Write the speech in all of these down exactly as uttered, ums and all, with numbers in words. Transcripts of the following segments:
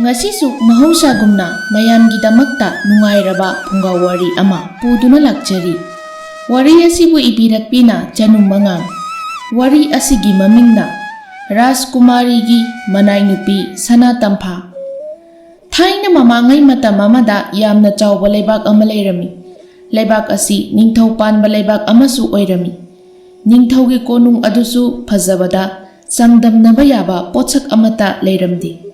ꯉꯁꯤꯁꯨ ꯃꯍꯧꯁꯥꯒꯨꯝꯅ ꯃꯌꯥꯝꯒꯤꯗꯃꯛꯇ ꯅꯨꯡꯉꯥꯏꯔꯕ ꯐꯨꯡꯒꯥ ꯋꯥꯔꯤ ꯑꯃ ꯄꯨꯗꯨꯅ ꯂꯥꯛꯆꯔꯤ꯫ ꯋꯥꯔꯤ ꯑꯁꯤꯕꯨ ꯏꯕꯤꯔꯛꯄꯤꯅ ꯆꯅꯨ ꯃꯉꯥꯡ꯫ ꯋꯥꯔꯤ ꯑꯁꯤꯒꯤ ꯃꯃꯤꯡꯅ ꯔꯥꯖꯀꯨꯃꯥꯔꯤꯒꯤ ꯃꯅꯥꯏ ꯅꯨꯄꯤ ꯁꯅꯥ ꯇꯝꯐꯥ꯫ ꯊꯥꯏꯅ ꯃꯃꯥꯡꯉꯩ ꯃꯇꯝ ꯑꯃꯗ ꯌꯥꯝꯅ ꯆꯥꯎꯕ ꯂꯩꯕꯥꯛ ꯑꯃ ꯂꯩꯔꯝꯃꯤ꯫ ꯂꯩꯕꯥꯛ ꯑꯁꯤ ꯅꯤꯡꯊꯧ ꯄꯥꯟꯕ ꯂꯩꯕꯥꯛ ꯑꯃꯁꯨ ꯑꯣꯏꯔꯝꯃꯤ꯫ ꯅꯤꯡꯊꯧꯒꯤ ꯀꯣꯅꯨꯡ ꯑꯗꯨꯁꯨ ꯐꯖꯕꯗ ꯆꯥꯡꯗꯝꯅꯕ ꯌꯥꯕ ꯄꯣꯠꯁꯛ ꯑꯃꯠꯇ ꯂꯩꯔꯝꯗꯦ꯫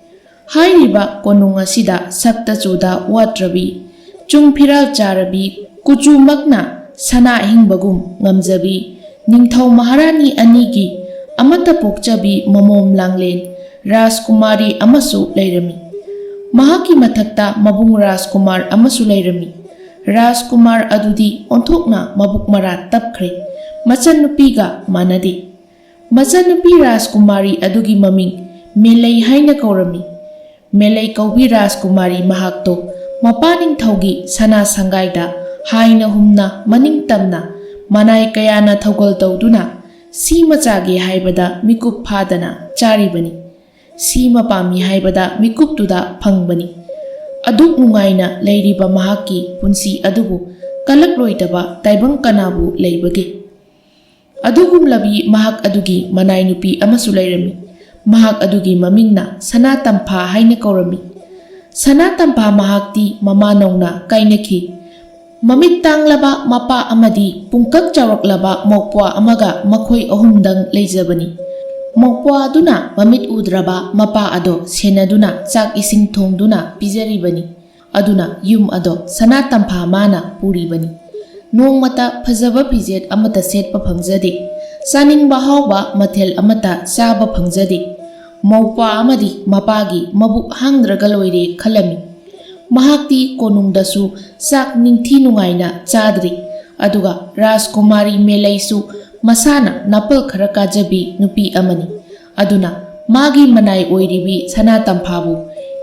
ꯍꯥꯏꯔꯤꯕ ꯀꯣꯅꯨꯡ ꯑꯁꯤꯗ ꯁꯛꯇ ꯆꯨꯗ ꯋꯥꯠꯇ꯭ꯔꯕꯤ, ꯆꯨꯡ ꯐꯤꯔꯥꯜ ꯆꯥꯔꯕꯤ, ꯀꯨꯆꯨꯃꯛꯅ ꯁꯅꯥ ꯑꯍꯤꯡꯕꯒꯨꯝ ꯉꯝꯖꯕꯤ, ꯅꯤꯡꯊꯧ ꯃꯍꯥꯔꯥꯅꯤ ꯑꯅꯤꯒꯤ ꯑꯃꯠꯇ ꯄꯣꯛꯆꯕꯤ ꯃꯃꯣꯝ ꯂꯥꯡꯂꯦꯟ ꯔꯥꯖꯀꯨꯃꯥꯔꯤ ꯑꯃꯁꯨ ꯂꯩꯔꯝꯃꯤ꯫ ꯃꯍꯥꯛꯀꯤ ꯃꯊꯛꯇ ꯃꯕꯨꯡ ꯔꯥꯖꯀꯨꯃꯥꯔ ꯑꯃꯁꯨ ꯂꯩꯔꯝꯃꯤ꯫ ꯔꯥꯖꯀꯨꯃꯥꯔ ꯑꯗꯨꯗꯤ ꯑꯣꯟꯊꯣꯛꯅ ꯃꯕꯨꯛ ꯃꯔꯥ ꯇꯞꯈ꯭ꯔꯦ꯫ ꯃꯆꯟꯅꯨꯄꯤꯒ ꯃꯥꯟꯅꯗꯦ꯫ ꯃꯆꯟꯅꯨꯄꯤ ꯔꯥꯖꯀꯨꯃꯥꯔꯤ ꯑꯗꯨꯒꯤ ꯃꯃꯤꯡ ꯃꯦꯂꯩ ꯍꯥꯏꯅ ꯀꯧꯔꯝꯃꯤ꯫ ꯃꯦꯂꯩ ꯀꯧꯕꯤ ꯔꯥꯖꯀꯨꯃꯥꯔꯤ ꯃꯍꯥꯛꯇꯣ ꯃꯄꯥ ꯅꯤꯡꯊꯧꯒꯤ ꯁꯅꯥ ꯁꯪꯒꯥꯏꯗ ꯍꯥꯏꯅ ꯍꯨꯝꯅ ꯃꯅꯤꯡ ꯇꯝꯅ ꯃꯅꯥꯏ ꯀꯌꯥꯅ ꯊꯧꯒꯜ ꯇꯧꯗꯨꯅ ꯁꯤ ꯃꯆꯥꯒꯦ ꯍꯥꯏꯕꯗ ꯃꯤꯀꯨꯞ ꯐꯥꯗꯅ ꯆꯥꯔꯤꯕꯅꯤ꯫ ꯁꯤ ꯃꯄꯥꯝꯃꯤ ꯍꯥꯏꯕꯗ ꯃꯤꯀꯨꯞꯇꯨꯗ ꯐꯪꯕꯅꯤ꯫ ꯑꯗꯨꯛ ꯅꯨꯡꯉꯥꯏꯅ ꯂꯩꯔꯤꯕ ꯃꯍꯥꯛꯀꯤ ꯄꯨꯟꯁꯤ ꯑꯗꯨꯕꯨ ꯀꯜꯂꯛꯂꯣꯏꯗꯕ ꯇꯥꯏꯕꯪ ꯀꯅꯥꯕꯨ ꯂꯩꯕꯒꯦ? ꯑꯗꯨꯒꯨꯝꯂꯕꯤ ꯃꯍꯥꯛ ꯑꯗꯨꯒꯤ ꯃꯅꯥꯏ ꯅꯨꯄꯤ ꯑꯃꯁꯨ ꯂꯩꯔꯝꯃꯤ꯫ ꯃꯍꯥꯛ ꯑꯗꯨꯒꯤ ꯃꯃꯤꯡꯅ ꯁꯅꯥ ꯇꯝꯐꯥ ꯍꯥꯏꯅ ꯀꯧꯔꯝꯃꯤ꯫ ꯁꯅꯥ ꯇꯝꯐꯥ ꯃꯍꯥꯛꯇꯤ ꯃꯃꯥ ꯅꯧꯅ ꯀꯥꯏꯅꯈꯤ꯫ ꯃꯃꯤꯠ ꯇꯥꯡꯂꯕ ꯃꯄꯥ ꯑꯃꯗꯤ ꯄꯨꯡꯀꯛ ꯆꯥꯎꯔꯛꯂꯕ ꯃꯧꯄ꯭ꯋꯥ ꯑꯃꯒ ꯃꯈꯣꯏ ꯑꯍꯨꯝꯗꯪ ꯂꯩꯖꯕꯅꯤ꯫ ꯃꯧꯄ꯭ꯋꯥ ꯑꯗꯨꯅ ꯃꯃꯤꯠ ꯎꯗ꯭ꯔꯕ ꯃꯄꯥ ꯑꯗꯣ ꯁꯦꯟꯅꯗꯨꯅ ꯆꯥꯛ ꯏꯁꯤꯡ ꯊꯣꯡꯗꯨꯅ ꯄꯤꯖꯔꯤꯕꯅꯤ꯫ ꯑꯗꯨꯅ ꯌꯨꯝ ꯑꯗꯣ ꯁꯅꯥ ꯇꯝꯐꯥ ꯃꯥꯅ ꯄꯨꯔꯤꯕꯅꯤ꯫ ꯅꯣꯡꯃꯇ ꯐꯖꯕ ꯐꯤꯖꯦꯠ ꯑꯃꯠꯇ ꯁꯦꯠꯄ ꯐꯪꯖꯗꯦ꯫ ꯆꯥꯅꯤꯡꯕ ꯍꯥꯎꯕ ꯃꯊꯦꯜ ꯑꯃꯠꯇ ꯆꯥꯕ ꯐꯪꯖꯗꯦ꯫ ꯃꯧꯄ꯭ꯋꯥ ꯑꯃꯗꯤ ꯃꯄꯥꯒꯤ ꯃꯕꯨꯛ ꯍꯥꯡꯗ꯭ꯔꯒ ꯂꯣꯏꯔꯦ ꯈꯜꯂꯝꯃꯤ꯫ ꯃꯍꯥꯛꯇꯤ ꯀꯣꯅꯨꯡꯗꯁꯨ ꯆꯥꯛ ꯅꯤꯡꯊꯤ ꯅꯨꯡꯉꯥꯏꯅ ꯆꯥꯗ꯭ꯔꯤ꯫ ꯑꯗꯨꯒ ꯔꯥꯖꯀꯨꯃꯥꯔꯤ ꯃꯦꯂꯩꯁꯨ ꯃꯁꯥꯅ ꯅꯥꯄꯜ ꯈꯔ ꯀꯥꯖꯕꯤ ꯅꯨꯄꯤ ꯑꯃꯅꯤ꯫ ꯑꯗꯨꯅ ꯃꯥꯒꯤ ꯃꯅꯥꯏ ꯑꯣꯏꯔꯤꯕꯤ ꯁꯅꯥ ꯇꯝꯐꯥꯕꯨ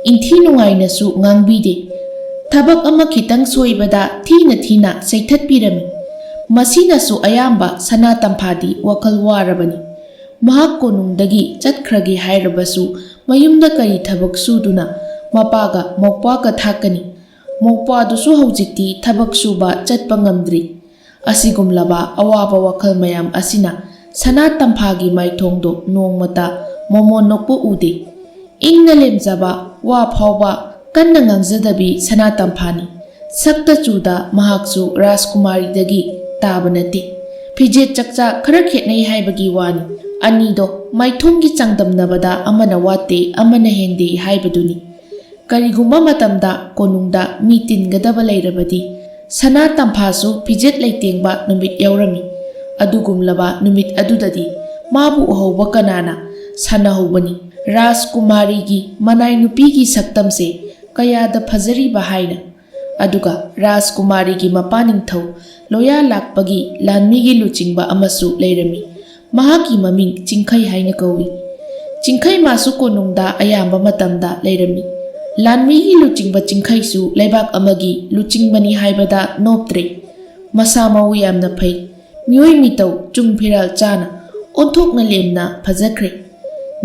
ꯏꯟꯊꯤ ꯅꯨꯡꯉꯥꯏꯅꯁꯨ ꯉꯥꯡꯕꯤꯗꯦ꯫ ꯊꯕꯛ ꯑꯃ ꯈꯤꯇꯪ ꯁꯣꯏꯕꯗ ꯊꯤꯅ ꯊꯤꯅ ꯆꯩꯊꯠꯄꯤꯔꯝꯃꯤ꯫ ꯃꯁꯤꯅꯁꯨ ꯑꯌꯥꯝꯕ ꯁꯅꯥ ꯇꯝꯐꯥꯗꯤ ꯋꯥꯈꯜ ꯋꯥꯔꯕꯅꯤ꯫ ꯃꯍꯥꯛ ꯀꯣꯅꯨꯡꯗꯒꯤ ꯆꯠꯈ꯭ꯔꯒꯦ ꯍꯥꯏꯔꯕꯁꯨ ꯃꯌꯨꯝꯗ ꯀꯔꯤ ꯊꯕꯛ ꯁꯨꯗꯨꯅ ꯃꯄꯥꯒ ꯃꯧꯄ꯭ꯋꯥꯒ ꯊꯥꯛꯀꯅꯤ꯫ ꯃꯧꯄ꯭ꯋꯥꯗꯨꯁꯨ ꯍꯧꯖꯤꯛꯇꯤ ꯊꯕꯛ ꯁꯨꯕ ꯆꯠꯄ ꯉꯝꯗ꯭ꯔꯤ꯫ ꯑꯁꯤꯒꯨꯝꯂꯕ ꯑꯋꯥꯕ ꯋꯥꯈꯜ ꯃꯌꯥꯝ ꯑꯁꯤꯅ ꯁꯅꯥ ꯇꯝꯐꯥꯒꯤ ꯃꯥꯏꯊꯣꯡꯗꯣ ꯅꯣꯡꯃꯇ ꯃꯣꯃꯣꯟ ꯅꯣꯛꯄ ꯎꯗꯦ꯫ ꯏꯪꯅ ꯂꯦꯝꯖꯕ, ꯋꯥ ꯐꯥꯎꯕ ꯀꯟꯅ ꯉꯥꯡꯖꯗꯕꯤ ꯁꯅꯥ ꯇꯝꯐꯥꯅꯤ꯫ ꯁꯛꯇ ꯆꯨꯗ ꯃꯍꯥꯛꯁꯨ ꯔꯥꯖꯀꯨꯃꯥꯔꯤꯗꯒꯤ ꯇꯥꯕ ꯅꯠꯇꯦ꯫ ꯐꯤꯖꯦꯠ ꯆꯛꯆꯥ ꯈꯔ ꯈꯦꯠꯅꯩ ꯍꯥꯏꯕꯒꯤ ꯋꯥꯅꯤ꯫ ꯑꯅꯤꯗꯣ ꯃꯥꯏꯊꯣꯡꯒꯤ ꯆꯥꯡꯗꯝꯅꯕꯗ ꯑꯃꯅ ꯋꯥꯠꯇꯦ, ꯑꯃꯅ ꯍꯦꯟꯗꯦ ꯍꯥꯏꯕꯗꯨꯅꯤ꯫ ꯀꯔꯤꯒꯨꯝꯕ ꯃꯇꯝꯗ ꯀꯣꯅꯨꯡꯗ ꯃꯤ ꯇꯤꯟꯒꯗꯕ ꯂꯩꯔꯕꯗꯤ, ꯁꯅꯥ ꯇꯝꯐꯥꯁꯨ ꯐꯤꯖꯦꯠ ꯂꯩꯇꯦꯡꯕ ꯅꯨꯃꯤꯠ ꯌꯥꯎꯔꯝꯃꯤ꯫ ꯑꯗꯨꯒꯨꯝꯂꯕ ꯅꯨꯃꯤꯠ ꯑꯗꯨꯗꯗꯤ ꯃꯥꯕꯨ ꯎꯍꯧꯕ ꯀꯅꯥꯅ ꯁꯥꯟꯅꯍꯧꯕꯅꯤ꯫ ꯔꯥꯖꯀꯨꯃꯥꯔꯤꯒꯤ ꯃꯅꯥꯏ ꯅꯨꯄꯤꯒꯤ ꯁꯛꯇꯝꯁꯦ ꯀꯌꯥꯗ ꯐꯖꯔꯤꯕ ꯍꯥꯏꯅ꯫ ꯑꯗꯨꯒ ꯔꯥꯖꯀꯨꯃꯥꯔꯤꯒꯤ ꯃꯄꯥ ꯅꯤꯡꯊꯧ ꯂꯣꯌꯥ ꯂꯥꯛꯄꯒꯤ ꯂꯥꯟꯃꯤꯒꯤ ꯂꯨꯆꯤꯡꯕ ꯑꯃꯁꯨ ꯂꯩꯔꯝꯃꯤ꯫ ꯃꯍꯥꯛꯀꯤ ꯃꯃꯤꯡ ꯆꯤꯡꯈꯩ ꯍꯥꯏꯅ ꯀꯧꯏ꯫ ꯆꯤꯡꯈꯩ ꯃꯥꯁꯨ ꯀꯣꯅꯨꯡꯗ ꯑꯌꯥꯝꯕ ꯃꯇꯝꯗ ꯂꯩꯔꯝꯃꯤ꯫ ꯂꯥꯟꯃꯤꯒꯤ ꯂꯨꯆꯤꯡꯕ ꯆꯤꯡꯈꯩꯁꯨ ꯂꯩꯕꯥꯛ ꯑꯃꯒꯤ ꯂꯨꯆꯤꯡꯕꯅꯤ ꯍꯥꯏꯕꯗ ꯅꯣꯞꯇ꯭ꯔꯦ꯫ ꯃꯁꯥ ꯃꯎ ꯌꯥꯝꯅ ꯐꯩ꯫ ꯃꯤꯑꯣꯏ ꯃꯤꯇꯧ ꯆꯨꯡ ꯐꯤꯔꯥꯜ ꯆꯥꯅ ꯑꯣꯟꯊꯣꯛꯅ ꯂꯦꯝꯅ ꯐꯖꯈ꯭ꯔꯦ꯫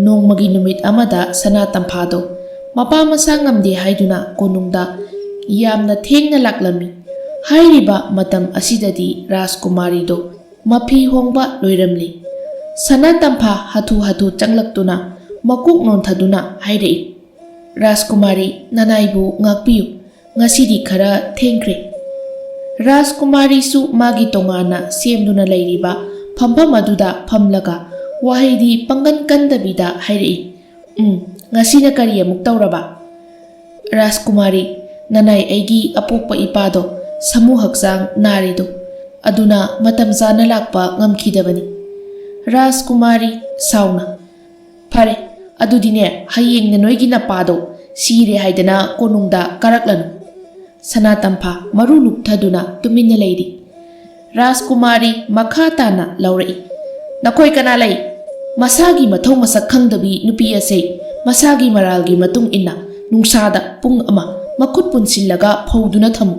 ꯅꯣꯡꯃꯒꯤ ꯅꯨꯃꯤꯠ ꯑꯃꯗ ꯁꯅꯥ ꯇꯝꯐꯥꯗꯣ ꯃꯄꯥ ꯃꯁꯥ ꯉꯝꯗꯦ ꯍꯥꯏꯗꯨꯅ ꯀꯣꯅꯨꯡꯗ ꯌꯥꯝꯅ ꯊꯦꯡꯅ ꯂꯥꯛꯂꯝꯃꯤ꯫ ꯍꯥꯏꯔꯤꯕ ꯃꯇꯝ ꯑꯁꯤꯗꯗꯤ ꯔꯥꯖꯀꯨꯃꯥꯔꯤꯗꯣ ꯃꯐꯤ ꯍꯣꯡꯕ ꯂꯣꯏꯔꯝꯂꯤ꯫ ꯁꯅꯥ ꯇꯝꯐꯥ ꯍꯥꯊꯨ ꯍꯥꯊꯨ ꯆꯪꯂꯛꯇꯨꯅ ꯃꯀꯣꯛ ꯅꯣꯟꯊꯗꯨꯅ ꯍꯥꯏꯔꯛꯏ, "ꯔꯥꯖꯀꯨꯃꯥꯔꯤ, ꯅꯅꯥꯏꯕꯨ ꯉꯥꯛꯄꯤꯌꯨ꯫ ꯉꯁꯤꯗꯤ ꯈꯔ ꯊꯦꯡꯈ꯭ꯔꯦ꯫" ꯔꯥꯖꯀꯨꯃꯥꯔꯤꯁꯨ ꯃꯥꯒꯤ ꯇꯣꯉꯥꯟꯅ ꯁꯦꯝꯗꯨꯅ ꯂꯩꯔꯤꯕ ꯐꯝꯐꯝ ꯑꯗꯨꯗ ꯐꯝꯂꯒ ꯋꯥꯍꯩꯗꯤ ꯄꯪꯀꯟ ꯀꯟꯗꯕꯤꯗ ꯍꯥꯏꯔꯛꯏ, "ꯎꯝ, ꯉꯁꯤꯅ ꯀꯔꯤ ꯑꯃꯨꯛ ꯇꯧꯔꯕ?" "ꯔꯥꯖꯀꯨꯃꯥꯔꯤ, ꯅꯅꯥꯏ ꯑꯩꯒꯤ ꯑꯄꯣꯛꯄ ꯏꯄꯥꯗꯣ ꯁꯥꯃꯨ ꯍꯛꯆꯥꯡ ꯅꯥꯔꯦꯗꯣ, ꯑꯗꯨꯅ ꯃꯇꯝ ꯆꯥꯅ ꯂꯥꯛꯄ ꯉꯝꯈꯤꯗꯕꯅꯤ꯫" ꯔꯥꯖꯀꯨꯃꯥꯔꯤ ꯁꯥꯎꯅ, "ꯐꯔꯦ, ꯑꯗꯨꯗꯤꯅꯦ, ꯍꯌꯦꯡꯅ ꯅꯣꯏꯒꯤ ꯅꯄꯥꯗꯣ ꯁꯤꯔꯦ ꯍꯥꯏꯗꯅ ꯀꯣꯅꯨꯡꯗ ꯀꯥꯔꯛꯂꯅꯨ꯫" ꯁꯅꯥ ꯇꯝꯐꯥ ꯃꯔꯨ ꯂꯨꯞꯊꯗꯨꯅ ꯇꯨꯃꯤꯟꯅ ꯂꯩꯔꯤ꯫ ꯔꯥꯖꯀꯨꯃꯥꯔꯤ ꯃꯈꯥ ꯇꯥꯅ ꯂꯥꯎꯔꯛꯏ, "ꯅꯈꯣꯏ ꯀꯅꯥ ꯂꯩ? ꯃꯁꯥꯒꯤ ꯃꯊꯧ ꯃꯁꯛ ꯈꯪꯗꯕꯤ ꯅꯨꯄꯤ ꯑꯁꯦ ꯃꯁꯥꯒꯤ ꯃꯔꯥꯜꯒꯤ ꯃꯇꯨꯡ ꯏꯟꯅ ꯅꯨꯡꯁꯥꯗ ꯄꯨꯡ ꯑꯃ ꯃꯈꯨꯠ ꯄꯨꯟꯁꯤꯜꯂꯒ ꯐꯧꯗꯨꯅ ꯊꯝꯃꯨ꯫"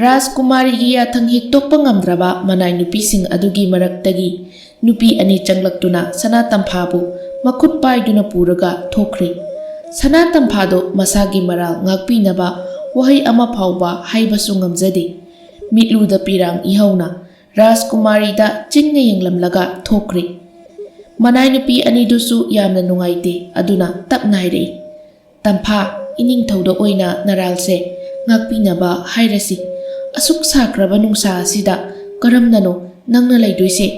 ꯔꯥꯖꯀꯨꯃꯥꯔꯤꯒꯤ ꯌꯥꯊꯪ ꯍꯤꯛꯇꯣꯛꯄ ꯉꯝꯗ꯭ꯔꯕ ꯃꯅꯥꯏ ꯅꯨꯄꯤꯁꯤꯡ ꯑꯗꯨꯒꯤ ꯃꯔꯛꯇꯒꯤ ꯅꯨꯄꯤ ꯑꯅꯤ ꯆꯪꯂꯛꯇꯨꯅ ꯁꯅꯥ ꯇꯝꯐꯥꯕꯨ ꯃꯈꯨꯠ ꯄꯥꯏꯗꯨꯅ ꯄꯨꯔꯒ ꯊꯣꯛꯈ꯭ꯔꯦ꯫ ꯁꯅꯥ ꯇꯝꯐꯥꯗꯣ ꯃꯁꯥꯒꯤ ꯃꯔꯥꯜ ꯉꯥꯛꯄꯤꯅꯕ ꯋꯥꯍꯩ ꯑꯃ ꯐꯥꯎꯕ ꯍꯥꯏꯕꯁꯨ ꯉꯝꯖꯗꯦ꯫ ꯃꯤꯠꯂꯨꯗ ꯄꯤꯔꯥꯡ ꯏꯍꯧꯅ ꯔꯥꯖꯀꯨꯃꯥꯔꯤꯗ ꯆꯤꯡꯅ ꯌꯦꯡꯂꯝꯂꯒ ꯊꯣꯛꯈ꯭ꯔꯦ꯫ ꯃꯅꯥꯏ ꯅꯨꯄꯤ ꯑꯅꯤꯗꯨꯁꯨ ꯌꯥꯝꯅ ꯅꯨꯡꯉꯥꯏꯇꯦ, ꯑꯗꯨꯅ ꯇꯞꯅ ꯍꯥꯏꯔꯛꯏ, "ꯇꯝꯐꯥ, ꯏꯅꯤꯡꯊꯧꯗ ꯑꯣꯏꯅ ꯅꯔꯥꯜꯁꯦ ꯉꯥꯛꯄꯤꯅꯕ ꯍꯥꯏꯔꯁꯤ꯫ ꯑꯁꯨꯛ ꯁꯥꯈ꯭ꯔꯕ ꯅꯨꯡꯁꯥ ꯑꯁꯤꯗ ꯀꯔꯝꯅꯅꯣ ꯅꯪꯅ ꯂꯩꯗꯣꯏꯁꯦ?"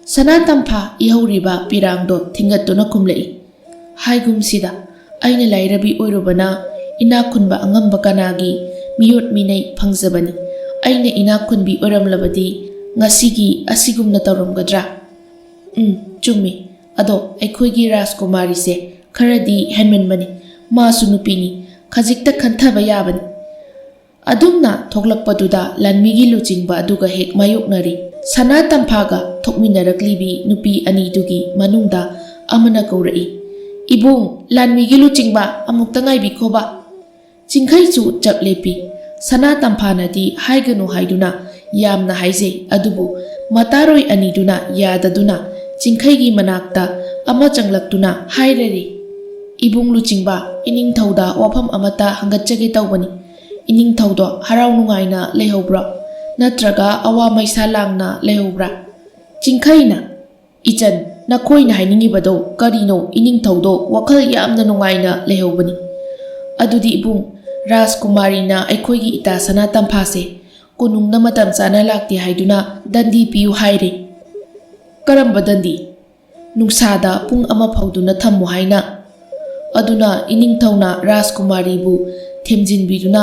ꯁꯅꯥ ꯇꯝꯐꯥ ꯏꯍꯧꯔꯤꯕ ꯄꯤꯔꯥꯡꯗꯣ ꯊꯤꯡꯒꯠꯇꯨꯅ ꯈꯨꯝꯂꯛꯏ, "ꯍꯥꯏꯒꯨꯝꯁꯤꯗ, ꯑꯩꯅ ꯂꯥꯏꯔꯕꯤ ꯑꯣꯏꯔꯨꯕꯅ ꯏꯅꯥꯛ ꯈꯨꯟꯕ ꯑꯉꯝꯕ ꯀꯅꯥꯒꯤ ꯃꯤꯑꯣꯠ ꯃꯤꯅꯩ ꯐꯪꯖꯕꯅꯤ? ꯑꯩꯅ ꯏꯅꯥꯛ ꯈꯨꯟꯕꯤ ꯑꯣꯏꯔꯝꯂꯕꯗꯤ ꯉꯁꯤꯒꯤ ꯑꯁꯤꯒꯨꯝꯅ ꯇꯧꯔꯝꯒꯗ꯭ꯔꯥ?" "ꯎꯝ, ꯆꯨꯝꯃꯤ꯫ ꯑꯗꯣ ꯑꯩꯈꯣꯏꯒꯤ ꯔꯥꯖꯀꯨꯃꯥꯔꯤꯁꯦ ꯈꯔꯗꯤ ꯍꯦꯟꯃꯟꯕꯅꯤ꯫ ꯃꯥꯁꯨ ꯅꯨꯄꯤꯅꯤ, ꯈꯖꯤꯛꯇ ꯈꯟꯊꯕ ꯌꯥꯕꯅꯤ꯫" ꯑꯗꯨꯝꯅ ꯊꯣꯛꯂꯛꯄꯗꯨꯗ ꯂꯥꯟꯃꯤꯒꯤ ꯂꯨꯆꯤꯡꯕ ꯑꯗꯨꯒ ꯍꯦꯛ ꯃꯥꯌꯣꯛꯅꯔꯤ꯫ ꯁꯅꯥ ꯇꯝꯐꯥꯒ ꯊꯣꯛꯃꯤꯟꯅꯔꯛꯂꯤꯕꯤ ꯅꯨꯄꯤ ꯑꯅꯤꯗꯨꯒꯤ ꯃꯅꯨꯡꯗ ꯑꯃꯅ ꯀꯧꯔꯛꯏ, "ꯏꯕꯨꯡ, ꯂꯥꯟꯃꯤꯒꯤ ꯂꯨꯆꯤꯡꯕ, ꯑꯃꯨꯛꯇ ꯉꯥꯏꯕꯤꯈꯣꯕ꯫" ꯆꯤꯡꯈꯩꯁꯨ ꯆꯞ ꯂꯦꯞꯄꯤ꯫ ꯁꯅꯥ ꯇꯝꯐꯥꯅꯗꯤ ꯍꯥꯏꯒꯅꯨ ꯍꯥꯏꯗꯨꯅ ꯌꯥꯝꯅ ꯍꯥꯏꯖꯩ, ꯑꯗꯨꯕꯨ ꯃꯇꯥꯔꯣꯏ ꯑꯅꯤꯗꯨꯅ ꯌꯥꯗꯗꯨꯅ ꯆꯤꯡꯈꯩꯒꯤ ꯃꯅꯥꯛꯇ ꯑꯃ ꯆꯪꯂꯛꯇꯨꯅ ꯍꯥꯏꯔꯔꯤ, "ꯏꯕꯨꯡ ꯂꯨꯆꯤꯡꯕ, ꯏꯅꯤꯡꯊꯧꯗ ꯋꯥꯐꯝ ꯑꯃꯠꯇ ꯍꯪꯒꯠꯆꯒꯦ ꯇꯧꯕꯅꯤ꯫ ꯏꯅꯤꯡꯊꯧꯗꯣ ꯍꯔꯥꯎ ꯅꯨꯡꯉꯥꯏꯅ ꯂꯩꯍꯧꯕ꯭ꯔꯣ? ꯅꯠꯇ꯭ꯔꯒ ꯑꯋꯥ ꯃꯩꯁꯥ ꯂꯥꯡꯅ ꯂꯩꯍꯧꯕ꯭ꯔꯥ?" ꯆꯤꯡꯈꯩꯅ, "ꯏꯆꯟ, ꯅꯈꯣꯏꯅ ꯍꯥꯏꯅꯤꯡꯉꯤꯕꯗꯣ ꯀꯔꯤꯅꯣ? ꯏꯅꯤꯡꯊꯧꯗꯣ ꯋꯥꯈꯜ ꯌꯥꯝꯅ ꯅꯨꯡꯉꯥꯏꯅ ꯂꯩꯍꯧꯕꯅꯤ꯫" "ꯑꯗꯨꯗꯤ ꯏꯕꯨꯡ, ꯔꯥꯖꯀꯨꯃꯥꯔꯤꯅ ꯑꯩꯈꯣꯏꯒꯤ ꯏꯇꯥ ꯁꯅꯥ ꯇꯝꯐꯥꯁꯦ ꯀꯣꯅꯨꯡꯗ ꯃꯇꯝ ꯆꯥꯅ ꯂꯥꯛꯇꯦ ꯍꯥꯏꯗꯨꯅ ꯗꯟꯗꯤ ꯄꯤꯌꯨ ꯍꯥꯏꯔꯦ꯫" "ꯀꯔꯝꯕ ꯗꯟꯗꯤ?" "ꯅꯨꯡꯁꯥꯗ ꯄꯨꯡ ꯑꯃ ꯐꯧꯗꯨꯅ ꯊꯝꯃꯨ ꯍꯥꯏꯅ꯫ ꯑꯗꯨꯅ ꯏꯅꯤꯡꯊꯧꯅ ꯔꯥꯖꯀꯨꯃꯥꯔꯤꯕꯨ ꯊꯦꯝꯖꯤꯟꯕꯤꯗꯨꯅ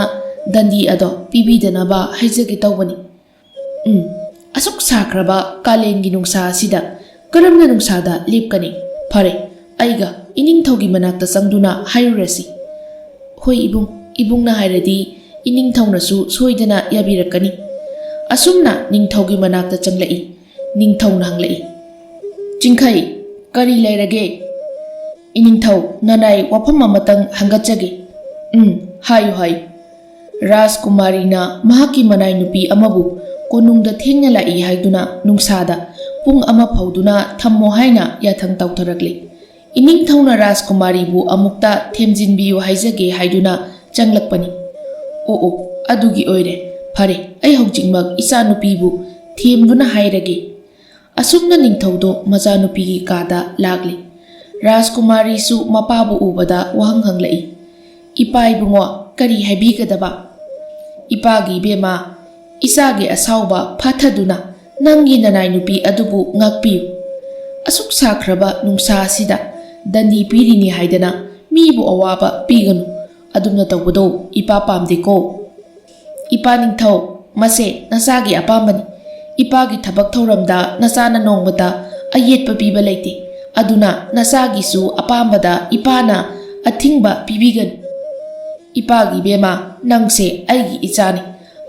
ꯗꯟꯗꯤ ꯑꯗꯣ ꯄꯤꯕꯤꯗꯅꯕ ꯍꯥꯏꯖꯒꯦ ꯇꯧꯕꯅꯤ꯫" "ꯎꯝ, ꯑꯁꯨꯛ ꯁꯥꯈ꯭ꯔꯕ ꯀꯥꯂꯦꯟꯒꯤ ꯅꯨꯡꯁꯥ ꯑꯁꯤꯗ ꯀꯔꯝꯅ ꯅꯨꯡꯁꯥꯗ ꯂꯦꯞꯀꯅꯤ? ꯐꯔꯦ, ꯑꯩꯒ ꯏꯅꯤꯡꯊꯧꯒꯤ ꯃꯅꯥꯛꯇ ꯆꯪꯗꯨꯅ ꯍꯥꯏꯔꯨꯔꯁꯤ꯫" "ꯍꯣꯏ ꯏꯕꯨꯡ, ꯏꯕꯨꯡꯅ ꯍꯥꯏꯔꯗꯤ ꯏꯅꯤꯡꯊꯧꯅꯁꯨ ꯁꯣꯏꯗꯅ ꯌꯥꯕꯤꯔꯛꯀꯅꯤ꯫" ꯑꯁꯨꯝꯅ ꯅꯤꯡꯊꯧꯒꯤ ꯃꯅꯥꯛꯇ ꯆꯪꯂꯛꯏ꯫ ꯅꯤꯡꯊꯧꯅ ꯍꯪꯂꯛꯏ, "ꯆꯤꯡꯈꯩ, ꯀꯔꯤ ꯂꯩꯔꯒꯦ?" "ꯏꯅꯤꯡꯊꯧ, ꯅꯅꯥꯏ ꯋꯥꯐꯝ ꯑꯃꯇꯪ ꯍꯪꯒꯠꯆꯒꯦ꯫" "ꯎꯝ, ꯍꯥꯏꯌꯨ, ꯍꯥꯏꯌꯨ꯫" "ꯔꯥꯖꯀꯨꯃꯥꯔꯤꯅ ꯃꯍꯥꯛꯀꯤ ꯃꯅꯥꯏ ꯅꯨꯄꯤ ꯑꯃꯕꯨ ꯀꯣꯅꯨꯡꯗ ꯊꯦꯡꯅ ꯂꯥꯛꯏ ꯍꯥꯏꯗꯨꯅ ꯅꯨꯡꯁꯥꯗ ꯄꯨꯡ ꯑꯃ ꯐꯧꯗꯨꯅ ꯊꯝꯃꯣ ꯍꯥꯏꯅ ꯌꯥꯊꯪ ꯇꯧꯊꯔꯛꯂꯤ꯫ ꯏꯅꯤꯡꯊꯧꯅ ꯔꯥꯖꯀꯨꯃꯥꯔꯤꯕꯨ ꯑꯃꯨꯛꯇ ꯊꯦꯝꯖꯤꯟꯕꯤꯌꯨ ꯍꯥꯏꯖꯒꯦ ꯍꯥꯏꯗꯨꯅ ꯆꯪꯂꯛꯄꯅꯤ꯫ "ꯑꯣ ꯑꯣ, ꯑꯗꯨꯒꯤ ꯑꯣꯏꯔꯦ꯫ ꯐꯔꯦ, ꯑꯩ ꯍꯧꯖꯤꯛꯃꯛ ꯏꯆꯥꯅꯨꯄꯤꯕꯨ ꯊꯦꯝꯗꯨꯅ ꯍꯥꯏꯔꯒꯦ"꯫ ꯑꯁꯨꯝꯅ ꯅꯤꯡꯊꯧꯗꯣ ꯃꯆꯥꯅꯨꯄꯤꯒꯤ ꯀꯥꯗ ꯂꯥꯛꯂꯤ꯫ ꯔꯥꯖꯀꯨꯃꯥꯔꯤꯁꯨ ꯃꯄꯥꯕꯨ ꯎꯕꯗ ꯋꯥꯍꯪ ꯍꯪꯂꯛꯏ, "ꯏꯄꯥ ꯏꯕꯨꯡꯉꯣ, ꯀꯔꯤ ꯍꯥꯏꯕꯤꯒꯗꯕ?" "ꯏꯄꯥꯒꯤ ꯏꯕꯦꯝꯃ, ꯏꯆꯥꯒꯤ ꯑꯁꯥꯎꯕ ꯐꯥꯊꯗꯨꯅ ꯅꯪꯒꯤ ꯅꯅꯥꯏ ꯅꯨꯄꯤ ꯑꯗꯨꯕꯨ ꯉꯥꯛꯄꯤꯌꯨ꯫ ꯑꯁꯨꯛ ꯁꯥꯈ꯭ꯔꯕ ꯅꯨꯡꯁꯥ ꯑꯁꯤꯗ ꯗꯟꯗꯤ ꯄꯤꯔꯤꯅꯤ ꯍꯥꯏꯗꯅ ꯃꯤꯕꯨ ꯑꯋꯥꯕ ꯄꯤꯒꯅꯨ꯫ ꯑꯗꯨꯝꯅ ꯇꯧꯕꯗꯣ ꯏꯄꯥ ꯄꯥꯝꯗꯦꯀꯣ"꯫ "ꯏꯄꯥ ꯅꯤꯡꯊꯧ, ꯃꯁꯦ ꯅꯆꯥꯒꯤ ꯑꯄꯥꯝꯕꯅꯤ꯫ ꯏꯄꯥꯒꯤ ꯊꯕꯛ ꯊꯧꯔꯝꯗ ꯅꯆꯥꯅ ꯅꯣꯡꯃꯇ ꯑꯌꯦꯠꯄ ꯄꯤꯕ ꯂꯩꯇꯦ꯫ ꯑꯗꯨꯅ ꯅꯆꯥꯒꯤꯁꯨ ꯑꯄꯥꯝꯕꯗ ꯏꯄꯥꯅ ꯑꯊꯤꯡꯕ ꯄꯤꯕꯤꯒꯅꯤ"꯫ "ꯏꯄꯥꯒꯤ ꯏꯕꯦꯝꯃ, ꯅꯪꯁꯦ ꯑꯩꯒꯤ ꯏꯆꯥꯅꯤ꯫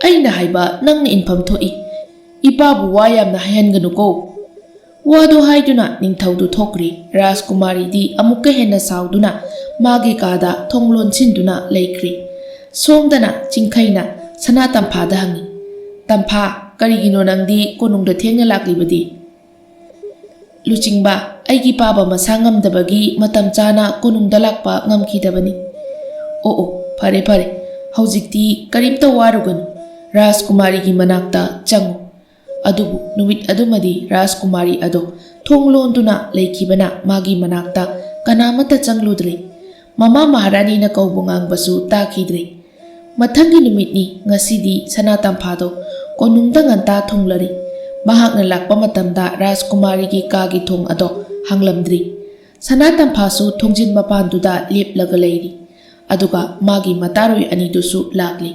ꯑꯩꯅ ꯍꯥꯏꯕ ꯅꯪꯅ ꯏꯟꯐꯝ ꯊꯣꯛꯏ꯫ ꯏꯄꯥꯕꯨ ꯋꯥ ꯌꯥꯝꯅ ꯍꯥꯏꯍꯟꯒꯅꯨꯀꯣ"꯫ ꯋꯥꯗꯨ ꯍꯥꯏꯗꯨꯅ ꯅꯤꯡꯊꯧꯗꯨ ꯊꯣꯛꯈ꯭ꯔꯦ꯫ ꯔꯥꯖꯀꯨꯃꯥꯔꯤꯗꯤ ꯑꯃꯨꯛꯀ ꯍꯦꯟꯅ ꯁꯥꯎꯗꯨꯅ ꯃꯥꯒꯤ ꯀꯥꯗ ꯊꯣꯡ ꯂꯣꯟꯁꯤꯟꯗꯨꯅ ꯂꯩꯈ꯭ꯔꯦ꯫ ꯁꯣꯝꯗꯅ ꯆꯤꯡꯈꯩꯅ ꯁꯅꯥ ꯇꯝꯐꯥꯗ ꯍꯪꯉꯤ, "ꯇꯝꯐꯥ, ꯀꯔꯤꯒꯤꯅꯣ ꯅꯪꯗꯤ ꯀꯣꯅꯨꯡꯗ ꯊꯦꯡꯅ ꯂꯥꯛꯂꯤꯕꯗꯤ?" "ꯂꯨꯆꯤꯡꯕ, ꯑꯩꯒꯤ ꯄꯥꯕ ꯃꯁꯥ ꯉꯝꯗꯕꯒꯤ ꯃꯇꯝ ꯆꯥꯅ ꯀꯣꯅꯨꯡꯗ ꯂꯥꯛꯄ ꯉꯝꯈꯤꯗꯕꯅꯤ"꯫ "ꯑꯣ ꯑꯣ, ꯐꯔꯦ ꯐꯔꯦ, ꯍꯧꯖꯤꯛꯇꯤ ꯀꯔꯤꯝꯇ ꯋꯥꯔꯨꯒꯅꯨ, ꯔꯥꯖꯀꯨꯃꯥꯔꯤꯒꯤ ꯃꯅꯥꯛꯇ ꯆꯪꯉꯨ"꯫ ꯑꯗꯨꯕꯨ ꯅꯨꯃꯤꯠ ꯑꯗꯨꯃꯗꯤ ꯔꯥꯖꯀꯨꯃꯥꯔꯤ ꯑꯗꯣ ꯊꯣꯡ ꯂꯣꯟꯗꯨꯅ ꯂꯩꯈꯤꯕꯅ ꯃꯥꯒꯤ ꯃꯅꯥꯛꯇ ꯀꯅꯥꯃꯠꯇ ꯆꯪꯂꯨꯗ꯭ꯔꯦ꯫ ꯃꯃꯥ ꯃꯍꯥꯔꯥꯅꯤꯅ ꯀꯧꯕ ꯉꯥꯡꯕꯁꯨ ꯇꯥꯈꯤꯗ꯭ꯔꯦ꯫ ꯃꯊꯪꯒꯤ ꯅꯨꯃꯤꯠꯅꯤ꯫ ꯉꯁꯤꯗꯤ ꯁꯅꯥ ꯇꯝꯐꯥꯗꯣ ꯀꯣꯅꯨꯡꯗ ꯉꯟꯇꯥ ꯊꯨꯡꯂꯔꯤ꯫ ꯃꯍꯥꯛꯅ ꯂꯥꯛꯄ ꯃꯇꯝꯗ ꯔꯥꯖꯀꯨꯃꯥꯔꯤꯒꯤ ꯀꯥꯒꯤ ꯊꯣꯡ ꯑꯗꯣ ꯍꯥꯡꯂꯝꯗ꯭ꯔꯤ꯫ ꯁꯅꯥ ꯇꯝꯐꯥꯁꯨ ꯊꯣꯡꯖꯤꯟ ꯃꯄꯥꯟꯗꯨꯗ ꯂꯦꯞꯂꯒ ꯂꯩꯔꯤ꯫ ꯑꯗꯨꯒ ꯃꯥꯒꯤ ꯃꯇꯥꯔꯣꯏ ꯑꯅꯤꯗꯨꯁꯨ ꯂꯥꯛꯂꯤ꯫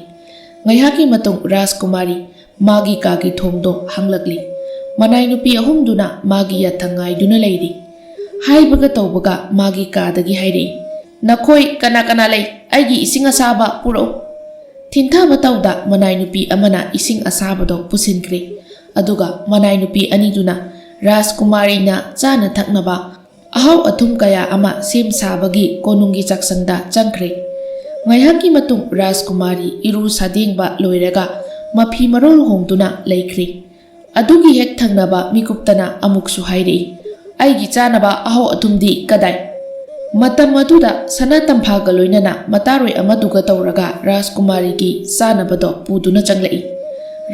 ꯉꯥꯏꯍꯥꯛꯀꯤ ꯃꯇꯨꯡ ꯔꯥꯖꯀꯨꯃꯥꯔꯤ ꯃꯥꯒꯤ ꯀꯥꯒꯤ ꯊꯣꯡꯗꯣ ꯍꯥꯡꯂꯛꯂꯤ꯫ ꯃꯅꯥꯏ ꯅꯨꯄꯤ ꯑꯍꯨꯝꯗꯨꯅ ꯃꯥꯒꯤ ꯌꯥꯊꯪ ꯉꯥꯏꯗꯨꯅ ꯂꯩꯔꯤ꯫ ꯍꯥꯏꯕꯒ ꯇꯧꯕꯒ ꯃꯥꯒꯤ ꯀꯥꯗꯒꯤ ꯍꯥꯏꯔꯛꯏ, "ꯅꯈꯣꯏ ꯀꯅꯥ ꯀꯅꯥ ꯂꯩ? ꯑꯩꯒꯤ ꯏꯁꯤꯡ ꯑꯁꯥꯕ ꯄꯨꯔꯛꯎ"꯫ ꯊꯤꯟꯊꯕ ꯇꯧꯗ ꯃꯅꯥꯏ ꯅꯨꯄꯤ ꯑꯃꯅ ꯏꯁꯤꯡ ꯑꯁꯥꯕꯗꯣ ꯄꯨꯁꯤꯟꯈ꯭ꯔꯦ꯫ ꯑꯗꯨꯒ ꯃꯅꯥꯏ ꯅꯨꯄꯤ ꯑꯅꯤꯗꯨꯅ ꯔꯥꯖꯀꯨꯃꯥꯔꯤꯅ ꯆꯥꯅ ꯊꯛꯅꯕ ꯑꯍꯥꯎ ꯑꯊꯨꯝ ꯀꯌꯥ ꯑꯃ ꯁꯦꯝ ꯁꯥꯕꯒꯤ ꯀꯣꯅꯨꯡꯒꯤ ꯆꯥꯛꯁꯪꯗ ꯆꯪꯈ꯭ꯔꯦ꯫ ꯉꯥꯏꯍꯥꯛꯀꯤ ꯃꯇꯨꯡ ꯔꯥꯖꯀꯨꯃꯥꯔꯤ ꯏꯔꯨ ꯁꯥꯗꯦꯡꯕ ꯂꯣꯏꯔꯒ ꯃꯐꯤ ꯃꯔꯣꯜ ꯍꯣꯡꯗꯨꯅ ꯂꯩꯈ꯭ꯔꯦ꯫ ꯑꯗꯨꯒꯤ ꯍꯦꯛ ꯊꯪꯅꯕ ꯃꯤꯀꯨꯞꯇꯅ ꯑꯃꯨꯛꯁꯨ ꯍꯥꯏꯔꯛꯏ, "ꯑꯩꯒꯤ ꯆꯥꯅꯕ ꯑꯍꯥꯎ ꯑꯊꯨꯝꯗꯤ ꯀꯗꯥꯏ?" ꯃꯇꯝ ꯑꯗꯨꯗ ꯁꯅꯥ ꯇꯝꯐꯥꯒ ꯂꯣꯏꯅꯅ ꯃꯇꯥꯔꯣꯏ ꯑꯃꯗꯨꯒ ꯇꯧꯔꯒ ꯔꯥꯖꯀꯨꯃꯥꯔꯤꯒꯤ ꯆꯥꯅꯕꯗꯣ ꯄꯨꯗꯨꯅ ꯆꯪꯂꯛꯏ꯫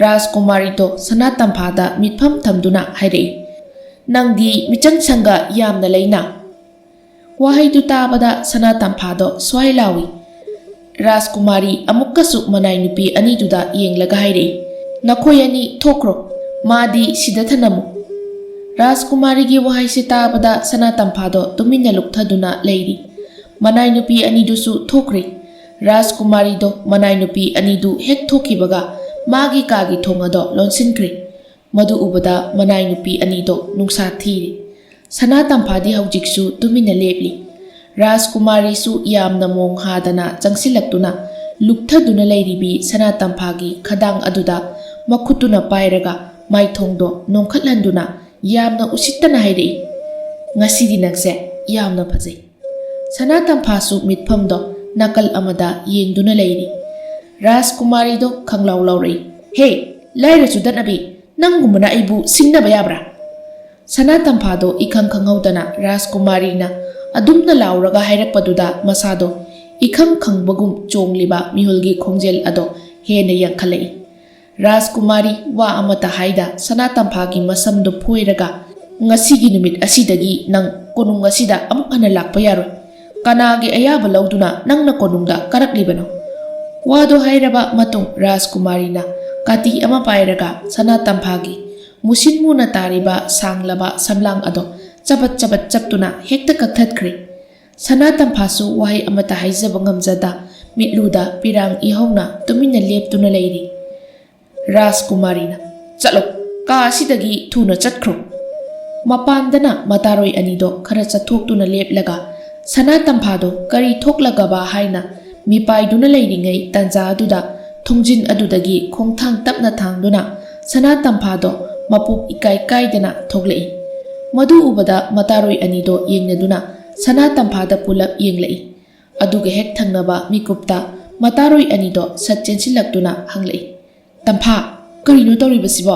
ꯔꯥꯖꯀꯨꯃꯥꯔꯤꯗꯣ ꯁꯅꯥ ꯇꯝꯐꯥꯗ ꯃꯤꯠꯐꯝ ꯊꯝꯗꯨꯅ ꯍꯥꯏꯔꯛꯏ, "ꯅꯪꯗꯤ ꯃꯤꯆꯪ ꯁꯪꯒ ꯌꯥꯝꯅ ꯂꯩꯅ?" ꯋꯥꯍꯩꯗꯨ ꯇꯥꯕꯗ ꯁꯅꯥ ꯇꯝꯐꯥꯗꯣ ꯁ꯭ꯋꯥꯏ ꯂꯥꯎꯏ꯫ ꯔꯥꯖꯀꯨꯃꯥꯔꯤ ꯑꯃꯨꯛꯀꯁꯨ ꯃꯅꯥꯏ ꯅꯨꯄꯤ ꯑꯅꯤꯗꯨꯗ ꯌꯦꯡꯂꯒ ꯍꯥꯏꯔꯛꯏ, "ꯅꯈꯣꯏ ꯑꯅꯤ ꯊꯣꯛꯈ꯭ꯔꯣ, ꯃꯥꯗꯤ ꯁꯤꯗ ꯊꯅꯝꯃꯨ꯫" ꯔꯥꯖꯀꯨꯃꯥꯔꯤꯒꯤ ꯋꯥꯍꯩꯁꯦ ꯇꯥꯕꯗ ꯁꯅꯥ ꯇꯝꯐꯥꯗꯣ ꯇꯨꯃꯤꯟꯅ ꯂꯨꯞꯊꯗꯨꯅ ꯂꯩꯔꯤ꯫ ꯃꯅꯥꯏ ꯅꯨꯄꯤ ꯑꯅꯤꯗꯨꯁꯨ ꯊꯣꯛꯈ꯭ꯔꯦ꯫ ꯔꯥꯖꯀꯨꯃꯥꯔꯤꯗꯣ ꯃꯅꯥꯏ ꯅꯨꯄꯤ ꯑꯅꯤꯗꯨ ꯍꯦꯛ ꯊꯣꯛꯈꯤꯕꯒ ꯃꯥꯒꯤ ꯀꯥꯒꯤ ꯊꯣꯡ ꯑꯗꯣ ꯂꯣꯟꯁꯤꯟꯈ꯭ꯔꯦ꯫ ꯃꯗꯨ ꯎꯕꯗ ꯃꯅꯥꯏ ꯅꯨꯄꯤ ꯑꯅꯤꯗꯣ ꯅꯨꯡꯁꯥ ꯊꯤꯔꯦ꯫ ꯁꯅꯥ ꯇꯝꯐꯥꯗꯤ ꯍꯧꯖꯤꯛꯁꯨ ꯇꯨꯃꯤꯟꯅ ꯂꯦꯞꯂꯤ꯫ ꯔꯥꯖꯀꯨꯃꯥꯔꯤꯁꯨ ꯌꯥꯝꯅ ꯃꯣꯡ ꯍꯥꯗꯅ ꯆꯪꯁꯤꯜꯂꯛꯇꯨꯅ ꯂꯨꯞꯊꯗꯨꯅ ꯂꯩꯔꯤꯕꯤ ꯁꯅꯥ ꯇꯝꯐꯥꯒꯤ ꯈꯗꯥꯡ ꯑꯗꯨꯗ ꯃꯈꯨꯠꯇꯨꯅ ꯄꯥꯏꯔꯒ ꯃꯥꯏꯊꯣꯡꯗꯣ ꯅꯣꯡꯈꯠꯍꯟꯗꯨꯅ ꯌꯥꯝꯅ ꯎꯁꯤꯠꯇꯅ ꯍꯥꯏꯔꯛꯏ, "ꯉꯁꯤꯗꯤ ꯅꯪꯁꯦ ꯌꯥꯝꯅ ꯐꯖꯩ꯫" ꯁꯅꯥ ꯇꯝꯐꯥꯁꯨ ꯃꯤꯠꯐꯝꯗꯣ ꯅꯥꯀꯜ ꯑꯃꯗ ꯌꯦꯡꯗꯨꯅ ꯂꯩꯔꯤ꯫ ꯔꯥꯖꯀꯨꯃꯥꯔꯤꯗꯣ ꯈꯪꯂꯥꯎ ꯂꯥꯎꯔꯛꯏ, "ꯍꯦ, ꯂꯥꯏꯔ ꯆꯨꯗꯠꯅꯕꯤ, ꯅꯪꯒꯨꯝꯕꯅ ꯑꯩꯕꯨ ꯁꯤꯡꯅꯕ ꯌꯥꯕ꯭ꯔꯥ?" ꯁꯅꯥ ꯇꯝꯐꯥꯗꯣ ꯏꯈꯪ ꯈꯪꯍꯧꯗꯅ ꯔꯥꯖꯀꯨꯃꯥꯔꯤꯅ ꯑꯗꯨꯝꯅ ꯂꯥꯎꯔꯒ ꯍꯥꯏꯔꯛꯄꯗꯨꯗ ꯃꯁꯥꯗꯣ ꯏꯈꯪ ꯈꯪꯕꯒꯨꯝ ꯆꯣꯡꯂꯤꯕ ꯃꯤꯍꯨꯜꯒꯤ ꯈꯣꯡꯖꯦꯜ ꯑꯗꯣ ꯍꯦꯟꯅ ꯌꯥꯡꯈꯠꯂꯛꯏ꯫ ꯔꯥꯖꯀꯨꯃꯥꯔꯤ ꯋꯥ ꯑꯃꯠꯇ ꯍꯥꯏꯗ ꯁꯅꯥ ꯇꯝꯐꯥꯒꯤ ꯃꯁꯝꯗꯨ ꯐꯣꯏꯔꯒ, "ꯉꯁꯤꯒꯤ ꯅꯨꯃꯤꯠ ꯑꯁꯤꯗꯒꯤ ꯅꯪ ꯀꯣꯅꯨꯡ ꯑꯁꯤꯗ ꯑꯃꯨꯛ ꯍꯟꯅ ꯂꯥꯛꯄ ꯌꯥꯔꯣꯏ꯫ ꯀꯅꯥꯒꯤ ꯑꯌꯥꯕ ꯂꯧꯗꯨꯅ ꯅꯪꯅ ꯀꯣꯅꯨꯡꯗ ꯀꯥꯔꯛꯂꯤꯕꯅꯣ?" ꯋꯥꯗꯨ ꯍꯥꯏꯔꯕ ꯃꯇꯨꯡ ꯔꯥꯖꯀꯨꯃꯥꯔꯤꯅ ꯀꯥꯇꯤ ꯑꯃ ꯄꯥꯏꯔꯒ ꯁꯅꯥ ꯇꯝꯐꯥꯒꯤ ꯃꯨꯁꯤꯟ ꯃꯨꯅ ꯇꯥꯔꯤꯕ ꯁꯥꯡꯂꯕ ꯁꯝꯂꯥꯡ ꯑꯗꯣ ꯆꯕꯠ ꯆꯕꯠ ꯆꯞꯇꯨꯅ ꯍꯦꯛꯇ ꯀꯛꯊꯠꯈ꯭ꯔꯦ꯫ ꯁꯅꯥ ꯇꯝꯐꯥꯁꯨ ꯋꯥꯍꯩ ꯑꯃꯠꯇ ꯍꯥꯏꯖꯕ ꯉꯝꯖꯗ ꯃꯤꯠꯂꯨꯗ ꯄꯤꯔꯥꯡ ꯏꯍꯧꯅ ꯇꯨꯃꯤꯟꯅ ꯂꯦꯞꯇꯨꯅ ꯂꯩꯔꯤ꯫ ꯔꯥꯖꯀꯨꯃꯥꯔꯤꯅ, "ꯆꯠꯂꯣ, ꯀꯥ ꯑꯁꯤꯗꯒꯤ ꯊꯨꯅ ꯆꯠꯈ꯭ꯔꯣ꯫" ꯃꯄꯥꯟꯗꯅ ꯃꯇꯥꯔꯣꯏ ꯑꯅꯤꯗꯣ ꯈꯔ ꯆꯠꯊꯣꯛꯇꯨꯅ ꯂꯦꯞꯂꯒ ꯁꯅꯥ ꯇꯝꯐꯥꯗꯣ ꯀꯔꯤ ꯊꯣꯛꯂꯒꯕ ꯍꯥꯏꯅ ꯃꯤꯄꯥꯏꯗꯨꯅ ꯂꯩꯔꯤꯉꯩ ꯇꯥꯟꯖꯥ ꯑꯗꯨꯗ ꯊꯣꯡꯖꯤꯟ ꯑꯗꯨꯗꯒꯤ ꯈꯣꯡꯊꯥꯡ ꯇꯞꯅ ꯊꯥꯡꯗꯨꯅ ꯁꯅꯥ ꯇꯝꯐꯥꯗꯣ ꯃꯄꯨꯛ ꯏꯀꯥꯏ ꯀꯥꯏꯗꯅ ꯊꯣꯛꯂꯛꯏ꯫ ꯃꯗꯨ ꯎꯕꯗ ꯃꯇꯥꯔꯣꯏ ꯑꯅꯤꯗꯣ ꯌꯦꯡꯅꯗꯨꯅ ꯁꯅꯥ ꯇꯝꯐꯥꯗ ꯄꯨꯂꯞ ꯌꯦꯡꯂꯛꯏ꯫ ꯑꯗꯨꯒ ꯍꯦꯛ ꯊꯪꯅꯕ ꯃꯤꯀꯨꯞꯇ ꯃꯇꯥꯔꯣꯏ ꯑꯅꯤꯗꯣ ꯁꯠ ꯆꯦꯟꯁꯤꯜꯂꯛꯇꯨꯅ ꯍꯪꯂꯛꯏ, "ꯇꯝꯐꯥ, ꯀꯔꯤꯅꯣ ꯇꯧꯔꯤꯕꯁꯤꯕꯣ?"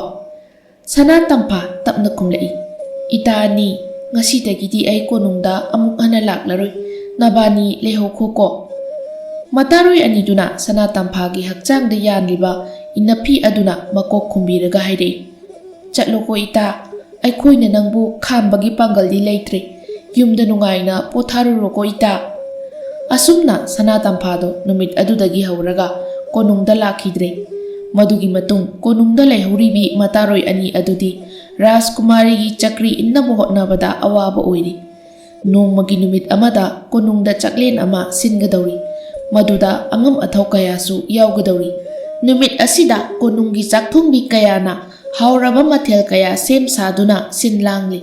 ꯁꯅꯥ ꯇꯝꯐꯥ ꯇꯞꯅ ꯈꯨꯝꯂꯛꯏ, "ꯏꯇꯥ ꯑꯅꯤ, "ꯉꯁꯤꯗꯒꯤꯗꯤ ꯑꯩ ꯀꯣꯅꯨꯡꯗ ꯑꯃꯨꯛ ꯍꯟꯅ ꯂꯥꯛꯂꯔꯣꯏ꯫ ꯅꯕꯥꯅꯤ ꯂꯩꯍꯧꯈꯣꯀꯣ꯫" ꯃꯇꯥꯔꯣꯏ ꯑꯅꯤꯗꯨꯅ ꯁꯅꯥ ꯇꯝꯐꯥꯒꯤ ꯍꯛꯆꯥꯡꯗ ꯌꯥꯟꯂꯤꯕ ꯏꯅꯐꯤ ꯑꯗꯨꯅ ꯃꯀꯣꯛ ꯈꯨꯝꯕꯤꯔꯒ ꯍꯥꯏꯔꯛꯏ, "ꯆꯠꯂꯣꯀꯣ ꯏꯇꯥ, ꯑꯩꯈꯣꯏꯅ ꯅꯪꯕꯨ ꯈꯥꯝꯕꯒꯤ ꯄꯥꯡꯒꯜꯗꯤ ꯂꯩꯇ꯭ꯔꯦ꯫ ꯌꯨꯝꯗ ꯅꯨꯡꯉꯥꯏꯅ ꯄꯣꯊꯥꯔꯨꯔꯣꯀꯣ ꯏꯇꯥ꯫" ꯑꯁꯨꯝꯅ ꯁꯅꯥ ꯇꯝꯐꯥꯗꯣ ꯅꯨꯃꯤꯠ ꯑꯗꯨꯗꯒꯤ ꯍꯧꯔꯒ ꯀꯣꯅꯨꯡꯗ ꯂꯥꯛꯈꯤꯗ꯭ꯔꯦ꯫ ꯃꯗꯨꯒꯤ ꯃꯇꯨꯡ ꯀꯣꯅꯨꯡꯗ ꯂꯩꯍꯧꯔꯤꯕꯤ ꯃꯇꯥꯔꯣꯏ ꯑꯅꯤ ꯑꯗꯨꯗꯤ ꯔꯥꯖꯀꯨꯃꯥꯔꯤꯒꯤ ꯆꯀ꯭ꯔꯤ ꯏꯟꯅꯕ ꯍꯣꯠꯅꯕꯗ ꯑꯋꯥꯕ ꯑꯣꯏꯔꯤ꯫ ꯅꯣꯡꯃꯒꯤ ꯅꯨꯃꯤꯠ ꯑꯃꯗ ꯀꯣꯅꯨꯡꯗ ꯆꯥꯛꯂꯦꯟ ꯑꯃ ꯁꯤꯟꯒꯗꯧꯔꯤ꯫ ꯃꯗꯨꯗ ꯑꯉꯝ ꯑꯊꯧ ꯀꯌꯥꯁꯨ ꯌꯥꯎꯒꯗꯧꯔꯤ꯫ ꯅꯨꯃꯤꯠ ꯑꯁꯤꯗ ꯀꯣꯅꯨꯡꯒꯤ ꯆꯥꯛꯊꯣꯡꯕꯤ ꯀꯌꯥꯅ ꯍꯥꯎꯔꯕ ꯃꯊꯦꯜ ꯀꯌꯥ ꯁꯦꯝ ꯁꯥꯗꯨꯅ ꯁꯤꯟ ꯂꯥꯡꯂꯤ꯫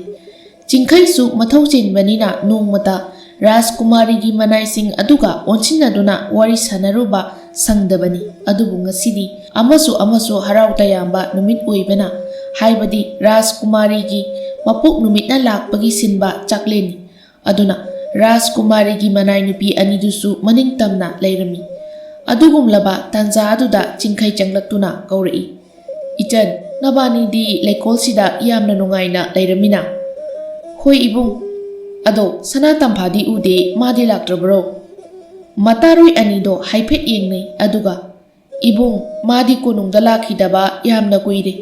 ꯆꯤꯡꯈꯩꯁꯨ ꯃꯊꯧ ꯆꯤꯟꯕꯅꯤꯅ ꯅꯣꯡꯃꯇ ꯔꯥꯖꯀꯨꯃꯥꯔꯤꯒꯤ ꯃꯅꯥꯏꯁꯤꯡ ꯑꯗꯨꯒ ꯑꯣꯟꯁꯤꯟꯅꯗꯨꯅ ꯋꯥꯔꯤ ꯁꯥꯟꯅꯔꯨꯕ ꯁꯪꯗꯕꯅꯤ꯫ ꯑꯗꯨꯕꯨ ꯉꯁꯤꯗꯤ ꯑꯃꯁꯨ ꯑꯃꯁꯨ ꯍꯔꯥꯎ ꯇꯌꯥꯝꯕ ꯅꯨꯃꯤꯠ ꯑꯣꯏꯕꯅ, ꯍꯥꯏꯕꯗꯤ ꯔꯥꯖꯀꯨꯃꯥꯔꯤꯒꯤ ꯃꯄꯣꯛ ꯅꯨꯃꯤꯠꯅ ꯂꯥꯛꯄꯒꯤ ꯁꯤꯟꯕ ꯆꯥꯛꯂꯦꯟꯅꯤ꯫ ꯑꯗꯨꯅ ꯔꯥꯖꯀꯨꯃꯥꯔꯤꯒꯤ ꯃꯅꯥꯏ ꯅꯨꯄꯤ ꯑꯅꯤꯗꯨꯁꯨ ꯃꯅꯤꯡ ꯇꯝꯅ ꯂꯩꯔꯝꯃꯤ꯫ ꯑꯗꯨꯒꯨꯝꯂꯕ ꯇꯥꯟꯖꯥ ꯑꯗꯨꯗ ꯆꯤꯡꯈꯩ ꯆꯪꯂꯛꯇꯨꯅ ꯀꯧꯔꯛꯏ, "ꯏꯆꯟ, ꯅꯕꯥꯅꯤꯗꯤ ꯂꯩꯀꯣꯜꯁꯤꯗ ꯌꯥꯝꯅ ꯅꯨꯡꯉꯥꯏꯅ ꯂꯩꯔꯝꯃꯤꯅ?" "ꯍꯣꯏ ꯏꯕꯨꯡ꯫ ꯑꯗꯣ ꯁꯅꯥ ꯇꯝꯐꯥꯗꯤ ꯎꯗꯦ, ꯃꯥꯗꯤ ꯂꯥꯛꯇ꯭ꯔꯕ꯭ꯔꯣ?" ꯃꯇꯥꯔꯣꯏ ꯑꯅꯤꯗꯣ ꯍꯥꯏꯐꯦꯠ ꯌꯦꯡꯅꯩ, ꯑꯗꯨꯒ, "ꯏꯕꯨꯡ, ꯃꯥꯗꯤ ꯀꯣꯅꯨꯡꯗ ꯂꯥꯛꯈꯤꯗꯕ ꯌꯥꯝꯅ ꯀꯨꯏꯔꯦ꯫"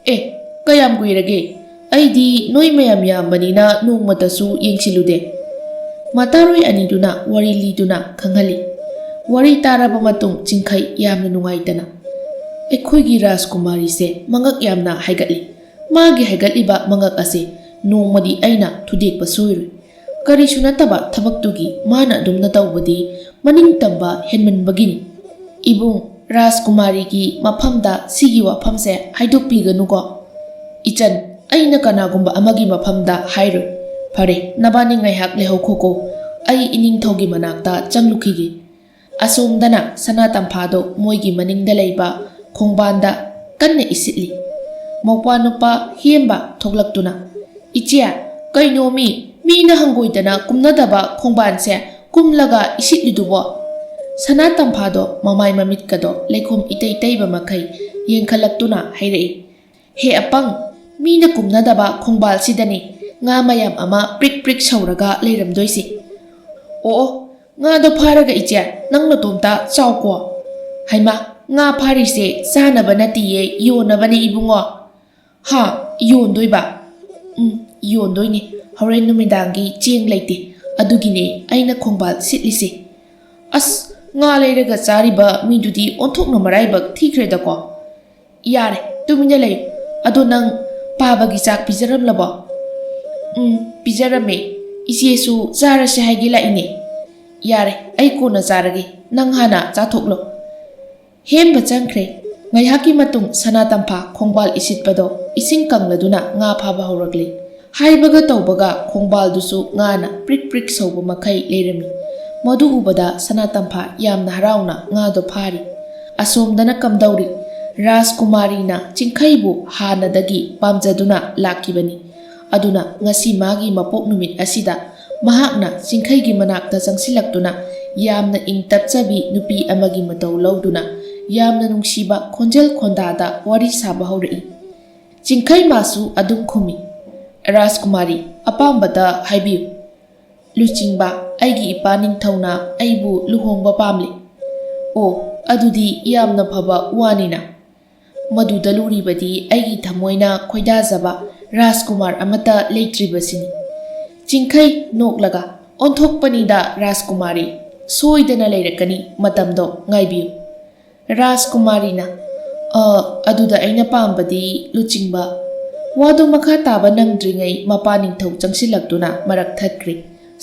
"ꯑꯦ, ꯀꯌꯥꯝ ꯀꯨꯏꯔꯒꯦ? ꯑꯩꯗꯤ ꯅꯣꯏ ꯃꯌꯥꯝ ꯌꯥꯝꯕꯅꯤꯅ ꯅꯣꯡꯃꯇꯁꯨ ꯌꯦꯡꯁꯤꯜꯂꯨꯗꯦ꯫" ꯃꯇꯥꯔꯣꯏ ꯑꯅꯤꯗꯨꯅ ꯋꯥꯔꯤ ꯂꯤꯗꯨꯅ ꯈꯪꯍꯜꯂꯤ꯫ ꯋꯥꯔꯤ ꯇꯥꯔꯕ ꯃꯇꯨꯡ ꯆꯤꯡꯈꯩ ꯌꯥꯝꯅ ꯅꯨꯡꯉꯥꯏꯇꯅ, "ꯑꯩꯈꯣꯏꯒꯤ ꯔꯥꯖꯀꯨꯃꯥꯔꯤꯁꯦ ꯃꯉꯛ ꯌꯥꯝꯅ ꯍꯥꯏꯒꯠꯂꯤ꯫ ꯃꯥꯒꯤ ꯍꯥꯏꯒꯠꯂꯤꯕ ꯃꯉꯛ ꯑꯁꯦ ꯅꯣꯡꯃꯗꯤ ꯑꯩꯅ ꯊꯨꯗꯦꯛꯄ ꯁꯣꯏꯔꯣꯏ꯫ ꯀꯔꯤꯁꯨ ꯅꯠꯇꯕ ꯊꯕꯛꯇꯨꯒꯤ ꯃꯥꯅ ꯑꯗꯨꯝꯅ ꯇꯧꯕꯗꯤ ꯃꯅꯤꯡ ꯇꯝꯕ ꯍꯦꯟꯃꯟꯕꯒꯤꯅꯤ꯫ ꯏꯕꯨꯡ, ꯔꯥꯖꯀꯨꯃꯥꯔꯤꯒꯤ ꯃꯐꯝꯗ ꯁꯤꯒꯤ ꯋꯥꯐꯝꯁꯦ ꯍꯥꯏꯗꯣꯛꯄꯤꯒꯅꯨꯀꯣ꯫" "ꯏꯆꯟ, ꯑꯩꯅ ꯀꯅꯥꯒꯨꯝꯕ ꯑꯃꯒꯤ ꯃꯐꯝꯗ ꯍꯥꯏꯔꯣꯏ꯫ ꯐꯔꯦ, ꯅꯕꯥꯅꯤ ꯉꯥꯏꯍꯥꯛ ꯂꯩꯍꯧꯈꯣꯀꯣ꯫ ꯑꯩ ꯏꯅꯤꯡꯊꯧꯒꯤ ꯃꯅꯥꯛꯇ ꯆꯪꯂꯨꯈꯤꯒꯦ꯫" ꯑꯁꯣꯝꯗꯅ ꯁꯅꯥ ꯇꯝꯐꯥꯗꯣ ꯃꯣꯏꯒꯤ ꯃꯅꯤꯡꯗ ꯂꯩꯕ ꯈꯣꯡꯕꯥꯟꯗ ꯀꯟꯅ ꯏꯁꯤꯠꯂꯤ꯫ ꯃꯧꯄ꯭ꯋꯥ ꯅꯨꯄꯥ ꯍꯦꯝꯕ ꯊꯣꯛꯂꯛꯇꯨꯅ, "ꯏꯆꯦ, ꯀꯩꯅꯣꯃꯤ, ꯃꯤꯅ ꯍꯪꯒꯣꯏꯗꯅ ꯀꯨꯝꯅꯗꯕ ꯈꯣꯡꯕꯥꯟꯁꯦ ꯀꯨꯝꯂꯒ ꯏꯁꯤꯠꯂꯤꯗꯨꯕꯣ?" ꯁꯅꯥ ꯇꯝꯐꯥꯗꯣ ꯃꯃꯥꯏ ꯃꯃꯤꯠꯀꯗꯣ ꯂꯩꯈꯣꯝ ꯏꯇꯩ ꯇꯩꯕ ꯃꯈꯩ ꯌꯦꯡꯈꯠꯂꯛꯇꯨꯅ ꯍꯥꯏꯔꯛꯏ, "ꯍꯦ ꯑꯄꯪ, ꯃꯤꯅ ꯀꯨꯝꯅꯗꯕ ꯈꯣꯡꯕꯥꯜꯁꯤꯗꯅꯤ ꯉꯥ ꯃꯌꯥꯝ ꯑꯃ ꯄ꯭ꯔꯤꯛ ꯄ꯭ꯔꯤꯛ ꯁꯧꯔꯒ ꯂꯩꯔꯝꯗꯣꯏꯁꯦ꯫ ꯑꯣ, ꯑꯣ, ꯉꯥꯗꯣ ꯐꯥꯔꯒ ꯏꯆꯦ, ꯅꯪ ꯅꯇꯣꯝꯇ ꯆꯥꯎꯀꯣ꯫ ꯍꯩꯃꯥ, ꯉꯥ ꯐꯥꯔꯤꯁꯦ ꯆꯥꯅꯕ ꯅꯠꯇꯤꯌꯦ, ꯌꯣꯟꯅꯕꯅꯦ ꯏꯕꯨꯡꯉꯣ꯫ ꯍꯥ? ꯌꯣꯟꯗꯣꯏꯕ? ꯎꯝ, ꯌꯣꯟꯗꯣꯏꯅꯦ꯫ ꯍꯣꯔꯦꯟ ꯅꯨꯃꯤꯗꯥꯡꯒꯤ ꯆꯦꯡ ꯂꯩꯇꯦ, ꯑꯗꯨꯒꯤꯅꯦ ꯑꯩꯅ ꯈꯣꯡꯕꯥꯜ ꯁꯤꯠꯂꯤꯁꯦ꯫ ꯑꯁ, ꯉꯥ ꯂꯩꯔꯒ ꯆꯥꯔꯤꯕ ꯃꯤꯗꯨꯗꯤ ꯑꯣꯟꯊꯣꯛꯅ ꯃꯔꯥꯏꯕꯛ ꯊꯤꯈ꯭ꯔꯦꯗꯀꯣ꯫ ꯌꯥꯔꯦ, ꯇꯨꯃꯤꯟꯅ ꯂꯩꯌꯨ꯫ ꯑꯗꯣ ꯅꯪ ꯄꯥꯕꯒꯤ ꯆꯥꯛ ꯄꯤꯖꯔꯝꯂꯕꯣ? ꯎꯝ, ꯄꯤꯖꯔꯝꯃꯦ꯫ ꯏꯆꯦꯁꯨ ꯆꯥꯔꯁꯦ ꯍꯥꯏꯒꯦ ꯂꯥꯛꯏꯅꯦ꯫ ꯌꯥꯔꯦ, ꯑꯩ ꯀꯣꯟꯅ ꯆꯥꯔꯒꯦ, ꯅꯪ ꯍꯥꯟꯅ ꯆꯥꯊꯣꯛꯂꯣ꯫ ꯍꯦꯝꯕ ꯆꯪꯈ꯭ꯔꯦ꯫ ꯉꯥꯏꯍꯥꯛꯀꯤ ꯃꯇꯨꯡ ꯁꯅꯥ ꯇꯝꯐꯥ ꯈꯣꯡꯕꯥꯜ ꯏꯁꯤꯠꯄꯗꯣ ꯏꯁꯤꯡ ꯀꯪꯂꯗꯨꯅ ꯉꯥ ꯐꯥꯕ ꯍꯧꯔꯛꯂꯦ꯫ ꯍꯥꯏꯕꯒ ꯇꯧꯕꯒ ꯈꯣꯡꯕꯥꯜꯗꯨꯁꯨ ꯉꯥꯅ ꯄ꯭ꯔꯤꯛ ꯄ꯭ꯔꯤꯛ ꯁꯧꯕ ꯃꯈꯩ ꯂꯩꯔꯝꯃꯤ꯫ ꯃꯗꯨ ꯎꯕꯗ ꯁꯅꯥ ꯇꯝꯐꯥ ꯌꯥꯝꯅ ꯍꯔꯥꯎꯅ ꯉꯥꯗꯣ ꯐꯥꯔꯤ꯫ ꯑꯁꯣꯝꯗꯅ ꯀꯝꯗꯧꯔꯤ? ꯔꯥꯖꯀꯨꯃꯥꯔꯤꯅ ꯆꯤꯡꯈꯩꯕꯨ ꯍꯥꯟꯅꯗꯒꯤ ꯄꯥꯝꯖꯗꯨꯅ ꯂꯥꯛꯈꯤꯕꯅꯤ꯫ ꯑꯗꯨꯅ ꯉꯁꯤ ꯃꯥꯒꯤ ꯃꯄꯣꯛ ꯅꯨꯃꯤꯠ ꯑꯁꯤꯗ ꯃꯍꯥꯛꯅ ꯆꯤꯡꯈꯩꯒꯤ ꯃꯅꯥꯛꯇ ꯆꯪꯁꯤꯜꯂꯛꯇꯨꯅ ꯌꯥꯝꯅ ꯏꯪ ꯇꯞꯆꯕꯤ ꯅꯨꯄꯤ ꯑꯃꯒꯤ ꯃꯇꯧ ꯂꯧꯗꯨꯅ ꯌꯥꯝꯅ ꯅꯨꯡꯁꯤꯕ ꯈꯣꯟꯖꯦꯜ ꯈꯣꯟꯗꯥꯗ ꯋꯥꯔꯤ ꯁꯥꯕ ꯍꯧꯔꯛꯏ꯫ ꯆꯤꯡꯈꯩ ꯃꯥꯁꯨ ꯑꯗꯨꯝ ꯈꯨꯝꯃꯤ, "ꯔꯥꯖꯀꯨꯃꯥꯔꯤ, ꯑꯄꯥꯝꯕꯇ ꯍꯥꯏꯕꯤꯌꯨ꯫ ꯂꯨꯆꯤꯡꯕ, ꯑꯩꯒꯤ ꯏꯄꯥ ꯅꯤꯡꯊꯧꯅ ꯑꯩꯕꯨ ꯂꯨꯍꯣꯡꯕ ꯄꯥꯝꯂꯤ꯫" "ꯑꯣ, ꯑꯗꯨꯗꯤ ꯌꯥꯝꯅ ꯐꯕ ꯋꯥꯅꯤꯅ꯫ ꯃꯗꯨꯗ ꯂꯨꯔꯤꯕꯗꯤ ꯑꯩꯒꯤ ꯊꯃꯣꯏꯅ ꯈꯣꯏꯗꯥꯖꯕ ꯔꯥꯖꯀꯨꯃꯥꯔ ꯑꯃꯠꯇ ꯂꯩꯇ꯭ꯔꯤꯕꯁꯤꯅꯤ꯫" ꯆꯤꯡꯈꯩ ꯅꯣꯛꯂꯒ, "ꯑꯣꯟꯊꯣꯛꯄꯅꯤꯗ ꯔꯥꯖꯀꯨꯃꯥꯔꯤ, ꯁꯣꯏꯗꯅ ꯂꯩꯔꯛꯀꯅꯤ, ꯃꯇꯝꯗꯣ ꯉꯥꯏꯕꯤꯌꯨ꯫" ꯔꯥꯖꯀꯨꯃꯥꯔꯤꯅ, "ꯑ, ꯑꯗꯨꯗ ꯑꯩꯅ ꯄꯥꯝꯕꯗꯤ ꯂꯨꯆꯤꯡꯕ꯫" ꯋꯥꯗꯨ ꯃꯈꯥ ꯇꯥꯕ ꯅꯪꯗ꯭ꯔꯤꯉꯩ ꯃꯄꯥ ꯅꯤꯡꯊꯧ ꯆꯪꯁꯤꯜꯂꯛꯇꯨꯅ ꯃꯔꯛ ꯊꯠꯈ꯭ꯔꯦ꯫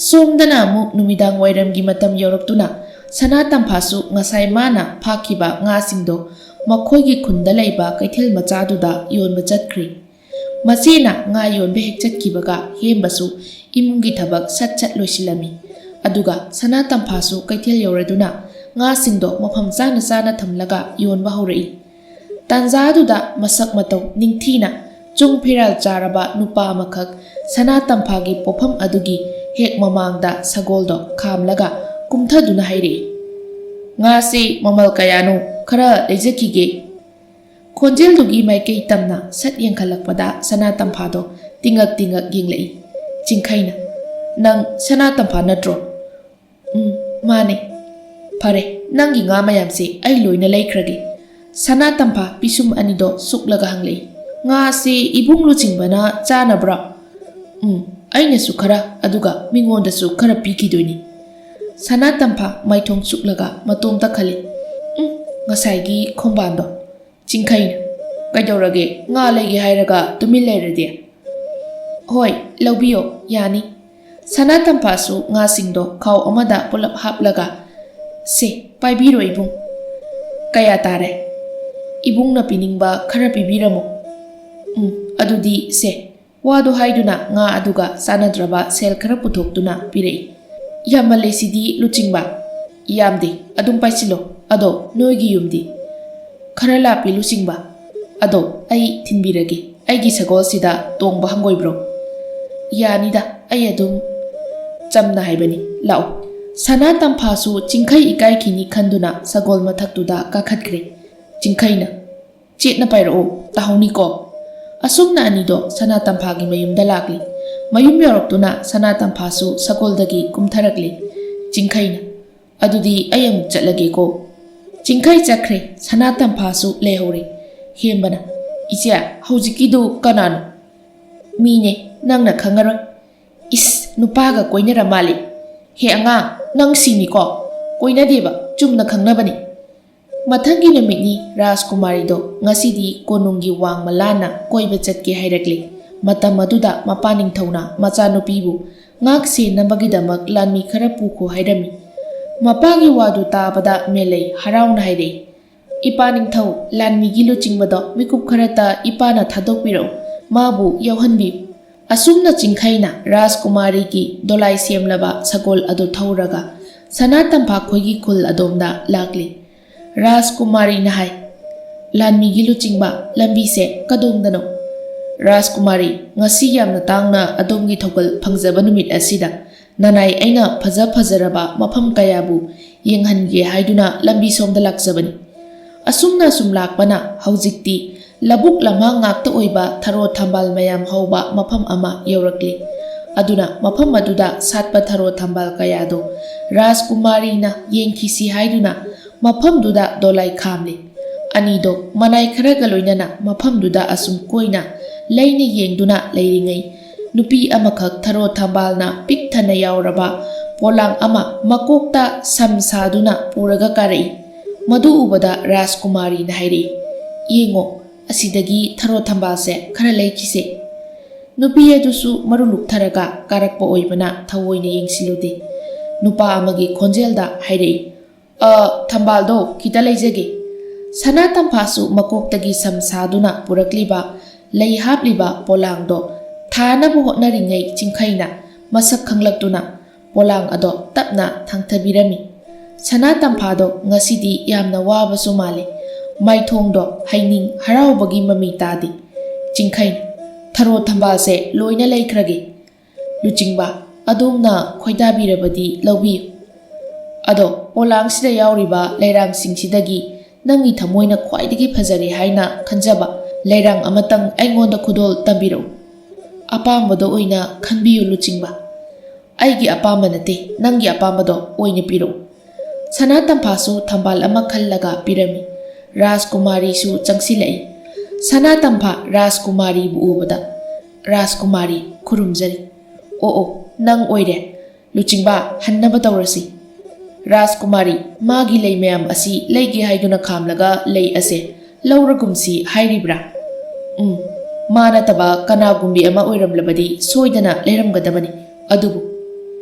ꯁꯣꯝꯗꯅ ꯑꯃꯨꯛ ꯅꯨꯃꯤꯗꯥꯡ ꯋꯥꯏꯔꯝꯒꯤ ꯃꯇꯝ ꯌꯧꯔꯛꯇꯨꯅ ꯁꯅꯥ ꯇꯝꯐꯥꯁꯨ ꯉꯁꯥꯏ ꯃꯥꯅ ꯐꯥꯈꯤꯕ ꯉꯥꯁꯤꯡꯗꯣ ꯃꯈꯣꯏꯒꯤ ꯈꯨꯟꯗ ꯂꯩꯕ ꯀꯩꯊꯦꯜ ꯃꯆꯥꯗꯨꯗ ꯌꯣꯟꯕ ꯆꯠꯈ꯭ꯔꯦ꯫ ꯃꯆꯦꯅ ꯉꯥ ꯌꯣꯟꯕ ꯍꯦꯛ ꯆꯠꯈꯤꯕꯒ ꯍꯦꯝꯕꯁꯨ ꯏꯃꯨꯡꯒꯤ ꯊꯕꯛ ꯁꯠ ꯁꯠ ꯂꯣꯏꯁꯤꯜꯂꯝꯃꯤ꯫ ꯑꯗꯨꯒ ꯁꯅꯥ ꯇꯝꯐꯥꯁꯨ ꯀꯩꯊꯦꯜ ꯌꯧꯔꯗꯨꯅ ꯉꯥꯁꯤꯡꯗꯣ ꯃꯐꯝ ꯆꯥꯅ ꯆꯥꯅ ꯊꯝꯂꯒ ꯌꯣꯟꯕ ꯍꯧꯔꯛꯏ꯫ ꯇꯥꯟꯖꯥꯗꯨꯗ ꯃꯁꯛ ꯃꯇꯧ ꯅꯤꯡꯊꯤꯅ ꯆꯨꯡ ꯐꯤꯔꯥꯜ ꯆꯥꯔꯕ ꯅꯨꯄꯥ ꯑꯃꯈꯛ ꯁꯅꯥ ꯇꯝꯐꯥꯒꯤ ꯄꯣꯐꯝ ꯑꯗꯨꯒꯤ ꯍꯦꯛ ꯃꯃꯥꯡꯗ ꯁꯒꯣꯜꯗꯣ ꯈꯥꯝꯂꯒ ꯀꯨꯝꯊꯗꯨꯅ ꯍꯥꯏꯔꯛꯏ, "ꯉꯥꯁꯦ ꯃꯃꯜ ꯀꯌꯥꯅꯣ? ꯈꯔ ꯂꯩꯖꯈꯤꯒꯦ꯫" ꯈꯣꯟꯖꯦꯜꯗꯨꯒꯤ ꯃꯥꯏꯀꯩ ꯇꯝꯅ ꯁꯠ ꯌꯦꯡꯈꯠꯂꯛꯄꯗ ꯁꯅꯥ ꯇꯝꯐꯥꯗꯣ ꯇꯤꯡꯉꯛ ꯇꯤꯡꯉꯛ ꯌꯦꯡꯂꯛꯏ꯫ ꯆꯤꯡꯈꯩꯅ, "ꯅꯪ ꯁꯅꯥ ꯇꯝꯐꯥ ꯅꯠꯇ꯭ꯔꯣ?" "ꯎꯝ, ꯃꯥꯅꯦ꯫" "ꯐꯔꯦ, ꯅꯪꯒꯤ ꯉꯥ ꯃꯌꯥꯝꯁꯦ ꯑꯩ ꯂꯣꯏꯅ ꯂꯩꯈ꯭ꯔꯒꯦ꯫ ꯁꯅꯥ ꯇꯝꯐꯥ ꯄꯤꯁꯨꯝ ꯑꯅꯤꯗꯣ ꯁꯨꯛꯂꯒ ꯍꯪꯂꯛꯏ꯫ "ꯉꯥꯁꯦ ꯏꯕꯨꯡ ꯂꯨꯆꯤꯡꯕꯅ ꯆꯥꯅꯕ꯭ꯔꯣ?" "ꯎꯝ, ꯑꯩꯅꯁꯨ ꯈꯔ, ꯑꯗꯨꯒ ꯃꯤꯉꯣꯟꯗꯁꯨ ꯈꯔ ꯄꯤꯈꯤꯗꯣꯏꯅꯤ꯫" ꯁꯅꯥ ꯇꯝꯐꯥ ꯃꯥꯏꯊꯣꯡ ꯁꯨꯛꯂꯒ ꯃꯇꯣꯝꯇ ꯈꯜꯂꯤ, "ꯎꯝ, ꯉꯁꯥꯏꯒꯤ ꯈꯣꯡꯕꯥꯟꯗꯣ꯫" ꯆꯤꯡꯈꯩꯅ, "ꯀꯩꯗꯧꯔꯒꯦ? ꯉꯥ ꯂꯩꯒꯦ ꯍꯥꯏꯔꯒ ꯇꯨꯃꯤꯟ ꯂꯩꯔꯗꯤ?" "ꯍꯣꯏ, ꯂꯧꯕꯤꯌꯣ, ꯌꯥꯅꯤ꯫" ꯁꯅꯥ ꯇꯝꯐꯥꯁꯨ ꯉꯥꯁꯤꯡꯗꯣ ꯈꯥꯎ ꯑꯃꯗ ꯄꯨꯂꯞ ꯍꯥꯞꯂꯒ, "ꯁꯦ, ꯄꯥꯏꯕꯤꯔꯣ ꯏꯕꯨꯡ꯫ ꯀꯌꯥ ꯇꯥꯔꯦ? ꯏꯕꯨꯡꯅ ꯄꯤꯅꯤꯡꯕ ꯈꯔ ꯄꯤꯕꯤꯔꯝꯃꯣ꯫ ꯎꯝ, ꯑꯗꯨꯗꯤ ꯁꯦ꯫" ꯋꯥꯗꯨ ꯍꯥꯏꯗꯨꯅ ꯉꯥ ꯑꯗꯨꯒ ꯆꯥꯟꯅꯗ꯭ꯔꯕ ꯁꯦꯜ ꯈꯔ ꯄꯨꯊꯣꯛꯇꯨꯅ ꯄꯤꯔꯛꯏ꯫ "ꯌꯥꯝꯃꯜꯂꯦ ꯁꯤꯗꯤ ꯂꯨꯆꯤꯡꯕ꯫" "ꯌꯥꯝꯗꯦ, ꯑꯗꯨꯝ ꯄꯥꯏꯁꯤꯜꯂꯣ꯫ ꯑꯗꯣ ꯅꯣꯏꯒꯤ ꯌꯨꯝꯗꯤ?" "ꯈꯔ ꯂꯥꯞꯄꯤ ꯂꯨꯆꯤꯡꯕ꯫ ꯑꯗꯣ ꯑꯩ ꯊꯤꯟꯕꯤꯔꯒꯦ꯫ ꯑꯩꯒꯤ ꯁꯒꯣꯜꯁꯤꯗ ꯇꯣꯡꯕ ꯍꯪꯒꯣꯏꯕ꯭ꯔꯣ?" "ꯌꯥꯅꯤꯗ, ꯑꯩ ꯑꯗꯨꯝ ꯆꯝꯅ ꯍꯥꯏꯕꯅꯤ, ꯂꯥꯛꯑꯣ꯫" ꯁꯅꯥ ꯇꯝꯐꯥꯁꯨ ꯆꯤꯡꯈꯩ ꯏꯀꯥꯏꯈꯤꯅꯤ ꯈꯟꯗꯨꯅ ꯁꯒꯣꯜ ꯃꯊꯛꯇꯨꯗ ꯀꯥꯈꯠꯈ꯭ꯔꯦ꯫ ꯆꯤꯡꯈꯩꯅ, "ꯆꯦꯠꯅ ꯄꯥꯏꯔꯛꯑꯣ, ꯇꯥꯍꯧꯅꯤꯀꯣ?" ꯑꯁꯨꯝꯅ ꯑꯅꯤꯗꯣ ꯁꯅꯥ ꯇꯝꯐꯥꯒꯤ ꯃꯌꯨꯝꯗ ꯂꯥꯛꯂꯤ꯫ ꯃꯌꯨꯝ ꯌꯧꯔꯛꯇꯨꯅ ꯁꯅꯥ ꯇꯝꯐꯥꯁꯨ ꯁꯒꯣꯜꯗꯒꯤ ꯀꯨꯝꯊꯔꯛꯂꯤ꯫ ꯆꯤꯡꯈꯩꯅ, "ꯑꯗꯨꯗꯤ ꯑꯩ ꯑꯃꯨꯛ ꯆꯠꯂꯒꯦꯀꯣ꯫" ꯆꯤꯡꯈꯩ ꯆꯠꯈ꯭ꯔꯦ, ꯁꯅꯥ ꯇꯝꯐꯥꯁꯨ ꯂꯩꯍꯧꯔꯦ꯫ ꯍꯦꯝꯕꯅ, "ꯏꯆꯦ, ꯍꯧꯖꯤꯛꯀꯤꯗꯨ ꯀꯅꯥꯅꯣ?" "ꯃꯤꯅꯦ, ꯅꯪꯅ ꯈꯪꯉꯔꯣꯏ꯫" "ꯏꯁ, ꯅꯨꯄꯥꯒ ꯀꯣꯏꯅꯔ ꯃꯥꯜꯂꯦ꯫ ꯍꯦ ꯑꯉꯥꯡ, ꯅꯪ ꯁꯤꯅꯤꯀꯣ꯫ ꯀꯣꯏꯅꯗꯦꯕ, ꯆꯨꯝꯅ ꯈꯪꯅꯕꯅꯤ꯫" ꯃꯊꯪꯒꯤ ꯅꯨꯃꯤꯠꯅꯤ꯫ ꯔꯥꯖꯀꯨꯃꯥꯔꯤꯗꯣ ꯉꯁꯤꯗꯤ ꯀꯣꯅꯨꯡꯒꯤ ꯋꯥꯡꯃ ꯂꯥꯟꯅ ꯀꯣꯏꯕ ꯆꯠꯀꯦ ꯍꯥꯏꯔꯛꯂꯤ꯫ ꯃꯇꯝ ꯑꯗꯨꯗ ꯃꯄꯥ ꯅꯤꯡꯊꯧꯅ ꯃꯆꯥꯅꯨꯄꯤꯕꯨ ꯉꯥꯛ ꯁꯦꯟꯅꯕꯒꯤꯗꯃꯛ ꯂꯥꯟꯃꯤ ꯈꯔ ꯄꯨꯈꯣ ꯍꯥꯏꯔꯝꯃꯤ꯫ ꯃꯄꯥꯒꯤ ꯋꯥꯗꯨ ꯇꯥꯕꯗ ꯃꯦꯂꯩ ꯍꯔꯥꯎꯅ ꯍꯥꯏꯔꯛꯏ, "ꯏꯄꯥ ꯅꯤꯡꯊꯧ, ꯂꯥꯟꯃꯤꯒꯤ ꯂꯨꯆꯤꯡꯕꯗꯣ ꯃꯤꯀꯨꯞ ꯈꯔꯇ ꯏꯄꯥꯅ ꯊꯥꯗꯣꯛꯄꯤꯔꯛꯎ, ꯃꯥꯕꯨ ꯌꯥꯎꯍꯟꯕꯤꯌꯨ꯫" ꯑꯁꯨꯝꯅ ꯆꯤꯡꯈꯩꯅ ꯔꯥꯖꯀꯨꯃꯥꯔꯤꯒꯤ ꯗꯣꯂꯥꯏ ꯁꯦꯝꯂꯕ ꯁꯒꯣꯜ ꯑꯗꯨ ꯊꯧꯔꯒ ꯁꯅꯥ ꯇꯝꯐꯥꯈꯣꯏꯒꯤ ꯈꯨꯜ ꯑꯗꯣꯝꯗ ꯂꯥꯛꯂꯤ꯫ ꯔꯥꯖꯀꯨꯃꯥꯔꯤꯅ ꯍꯥꯏ, "ꯂꯥꯟꯃꯤꯒꯤ ꯂꯨꯆꯤꯡꯕ, ꯂꯝꯕꯤꯁꯦ ꯀꯗꯣꯝꯗꯅꯣ?" "ꯔꯥꯖꯀꯨꯃꯥꯔꯤ, ꯉꯁꯤ ꯌꯥꯝꯅ ꯇꯥꯡꯅ ꯑꯗꯣꯝꯒꯤ ꯊꯧꯒꯜ ꯐꯪꯖꯕ ꯅꯨꯃꯤꯠ ꯑꯁꯤꯗ ꯅꯅꯥꯏ ꯑꯩꯅ ꯐꯖ ꯐꯖꯔꯕ ꯃꯐꯝ ꯀꯌꯥꯕꯨ ꯌꯦꯡꯍꯟꯒꯦ ꯍꯥꯏꯗꯨꯅ ꯂꯝꯕꯤ ꯁꯣꯝꯗ ꯂꯥꯛꯆꯕꯅꯤ꯫" ꯑꯁꯨꯝꯅ ꯁꯨꯝ ꯂꯥꯛꯄꯅ ꯍꯧꯖꯤꯛꯇꯤ ꯂꯧꯕꯨꯛ ꯂꯝꯍꯥꯡ ꯉꯥꯛꯇ ꯑꯣꯏꯕ ꯊꯔꯣ ꯊꯝꯕꯥꯜ ꯃꯌꯥꯝ ꯍꯧꯕ ꯃꯐꯝ ꯑꯃ ꯌꯧꯔꯛꯂꯤ꯫ ꯑꯗꯨꯅ ꯃꯐꯝ ꯑꯗꯨꯗ ꯁꯥꯠꯄ ꯊꯔꯣ ꯊꯝꯕꯥꯜ ꯀꯌꯥꯗꯨ ꯔꯥꯖꯀꯨꯃꯥꯔꯤꯅ ꯌꯦꯡꯈꯤꯁꯤ ꯍꯥꯏꯗꯨꯅ ꯃꯐꯝꯗꯨꯗ ꯗꯣꯂꯥꯏ ꯈꯥꯝꯂꯤ꯫ ꯑꯅꯤꯗꯣ ꯃꯅꯥꯏ ꯈꯔꯒ ꯂꯣꯏꯅꯅ ꯃꯐꯝꯗꯨꯗ ꯑꯁꯨꯝ ꯀꯣꯏꯅ ꯂꯩꯅ ꯌꯦꯡꯗꯨꯅ ꯂꯩꯔꯤꯉꯩ, ꯅꯨꯄꯤ ꯑꯃꯈꯛ ꯊꯔꯣ ꯊꯝꯕꯥꯜꯅ ꯄꯤꯛ ꯊꯟꯅ ꯌꯥꯎꯔꯕ ꯄꯣꯂꯥꯡ ꯑꯃ ꯃꯀꯣꯛꯇ ꯁꯝ ꯁꯥꯗꯨꯅ ꯄꯨꯔꯒ ꯀꯥꯔꯛꯏ꯫ ꯃꯗꯨ ꯎꯕꯗ ꯔꯥꯖꯀꯨꯃꯥꯔꯤꯅ ꯍꯥꯏꯔꯛꯏ, "ꯌꯦꯡꯉꯣ, ꯑꯁꯤꯗꯒꯤ ꯊꯔꯣ ꯊꯝꯕꯥꯜꯁꯦ ꯈꯔ ꯂꯩꯈꯤꯁꯦ"꯫ ꯅꯨꯄꯤ ꯑꯗꯨꯁꯨ ꯃꯔꯨ ꯂꯨꯛꯊꯔꯒ ꯀꯥꯔꯛꯄ ꯑꯣꯏꯕꯅ ꯊꯑꯣꯏꯅ ꯌꯦꯡꯁꯤꯜꯂꯨꯗꯦ꯫ ꯅꯨꯄꯥ ꯑꯃꯒꯤ ꯈꯣꯟꯖꯦꯜꯗ ꯍꯥꯏꯔꯛꯏ, "ꯑ, ꯊꯝꯕꯥꯜꯗꯣ ꯈꯤꯇ ꯂꯩꯖꯒꯦ"꯫ ꯁꯅꯥ ꯇꯝꯐꯥꯁꯨ ꯃꯀꯣꯛꯇꯒꯤ ꯁꯝ ꯁꯥꯗꯨꯅ ꯄꯨꯔꯛꯂꯤꯕ ꯂꯩ ꯍꯥꯞꯂꯤꯕ ꯄꯣꯂꯥꯡꯗꯣ ꯊꯥꯅꯕ ꯍꯣꯠꯅꯔꯤꯉꯩ ꯆꯤꯡꯈꯩꯅ ꯃꯁꯛ ꯈꯪꯂꯛꯇꯨꯅ ꯄꯣꯂꯥꯡ ꯑꯗꯣ ꯇꯞꯅ ꯊꯥꯡꯊꯕꯤꯔꯝꯃꯤ꯫ ꯁꯅꯥ ꯇꯝꯐꯥꯗꯣ ꯉꯁꯤꯗꯤ ꯌꯥꯝꯅ ꯋꯥꯕꯁꯨ ꯃꯥꯜꯂꯤ꯫ ꯃꯥꯏꯊꯣꯡꯗꯣ ꯍꯩꯅꯤꯡ ꯍꯔꯥꯎꯕꯒꯤ ꯃꯃꯤ ꯇꯥꯗꯦ꯫ ꯆꯤꯡꯈꯩꯅ, "ꯊꯔꯣ ꯊꯝꯕꯥꯜꯁꯦ ꯂꯣꯏꯅ ꯂꯩꯈ꯭ꯔꯒꯦ꯫ ꯂꯨꯆꯤꯡꯕ, ꯑꯗꯣꯝꯅ ꯈꯣꯏꯗꯥꯕꯤꯔꯕꯗꯤ ꯂꯧꯕꯤꯌꯨ꯫ ꯑꯗꯣ ꯄꯣꯂꯥꯡꯁꯤꯗ ꯌꯥꯎꯔꯤꯕ ꯂꯩꯔꯥꯡꯁꯤꯡꯁꯤꯗꯒꯤ ꯅꯪꯒꯤ ꯊꯃꯣꯏꯅ ꯈ꯭ꯋꯥꯏꯗꯒꯤ ꯐꯖꯔꯦ ꯍꯥꯏꯅ ꯈꯟꯖꯕ ꯂꯩꯔꯥꯡ ꯑꯃꯇꯪ ꯑꯩꯉꯣꯟꯗ ꯈꯨꯗꯣꯜ ꯇꯝꯕꯤꯔꯛꯎ꯫ ꯑꯄꯥꯝꯕꯗꯣ ꯑꯣꯏꯅ ꯈꯟꯕꯤꯌꯨ ꯂꯨꯆꯤꯡꯕ"꯫ "ꯑꯩꯒꯤ ꯑꯄꯥꯝꯕ ꯅꯠꯇꯦ, ꯅꯪꯒꯤ ꯑꯄꯥꯝꯕꯗꯣ ꯑꯣꯏꯅ ꯄꯤꯔꯛꯎ"꯫ ꯁꯅꯥ ꯇꯝꯐꯥꯁꯨ ꯊꯝꯕꯥꯜ ꯑꯃ ꯈꯜꯂꯒ ꯄꯤꯔꯝꯃꯤ꯫ ꯔꯥꯖꯀꯨꯃꯥꯔꯤꯁꯨ ꯆꯪꯁꯤꯜꯂꯛꯏ꯫ ꯁꯅꯥ ꯇꯝꯐꯥ ꯔꯥꯖꯀꯨꯃꯥꯔꯤꯕꯨ ꯎꯕꯗ, "ꯔꯥꯖꯀꯨꯃꯥꯔꯤ, ꯈꯨꯔꯨꯝꯖꯔꯤ꯫ ꯑꯣ ꯑꯣ, ꯅꯪ ꯑꯣꯏꯔꯦ꯫ ꯂꯨꯆꯤꯡꯕ, ꯍꯟꯅꯕ ꯇꯧꯔꯁꯤ"꯫ "ꯔꯥꯖꯀꯨꯃꯥꯔꯤ, ꯃꯥꯒꯤ ꯂꯩ ꯃꯌꯥꯝ ꯑꯁꯤ ꯂꯩꯒꯦ ꯍꯥꯏꯗꯨꯅ ꯈꯥꯝꯂꯒ ꯂꯩ ꯑꯁꯦ ꯂꯧꯔꯒꯨꯝꯁꯤ ꯍꯥꯏꯔꯤꯕ꯭ꯔꯥ?" "ꯎꯝ, ꯃꯥ ꯅꯠꯇꯕ ꯀꯅꯥꯒꯨꯝꯕꯤ ꯑꯃ ꯑꯣꯏꯔꯝꯂꯕꯗꯤ ꯁꯣꯏꯗꯅ ꯂꯩꯔꯝꯒꯗꯕꯅꯤ꯫ ꯑꯗꯨꯕꯨ"꯫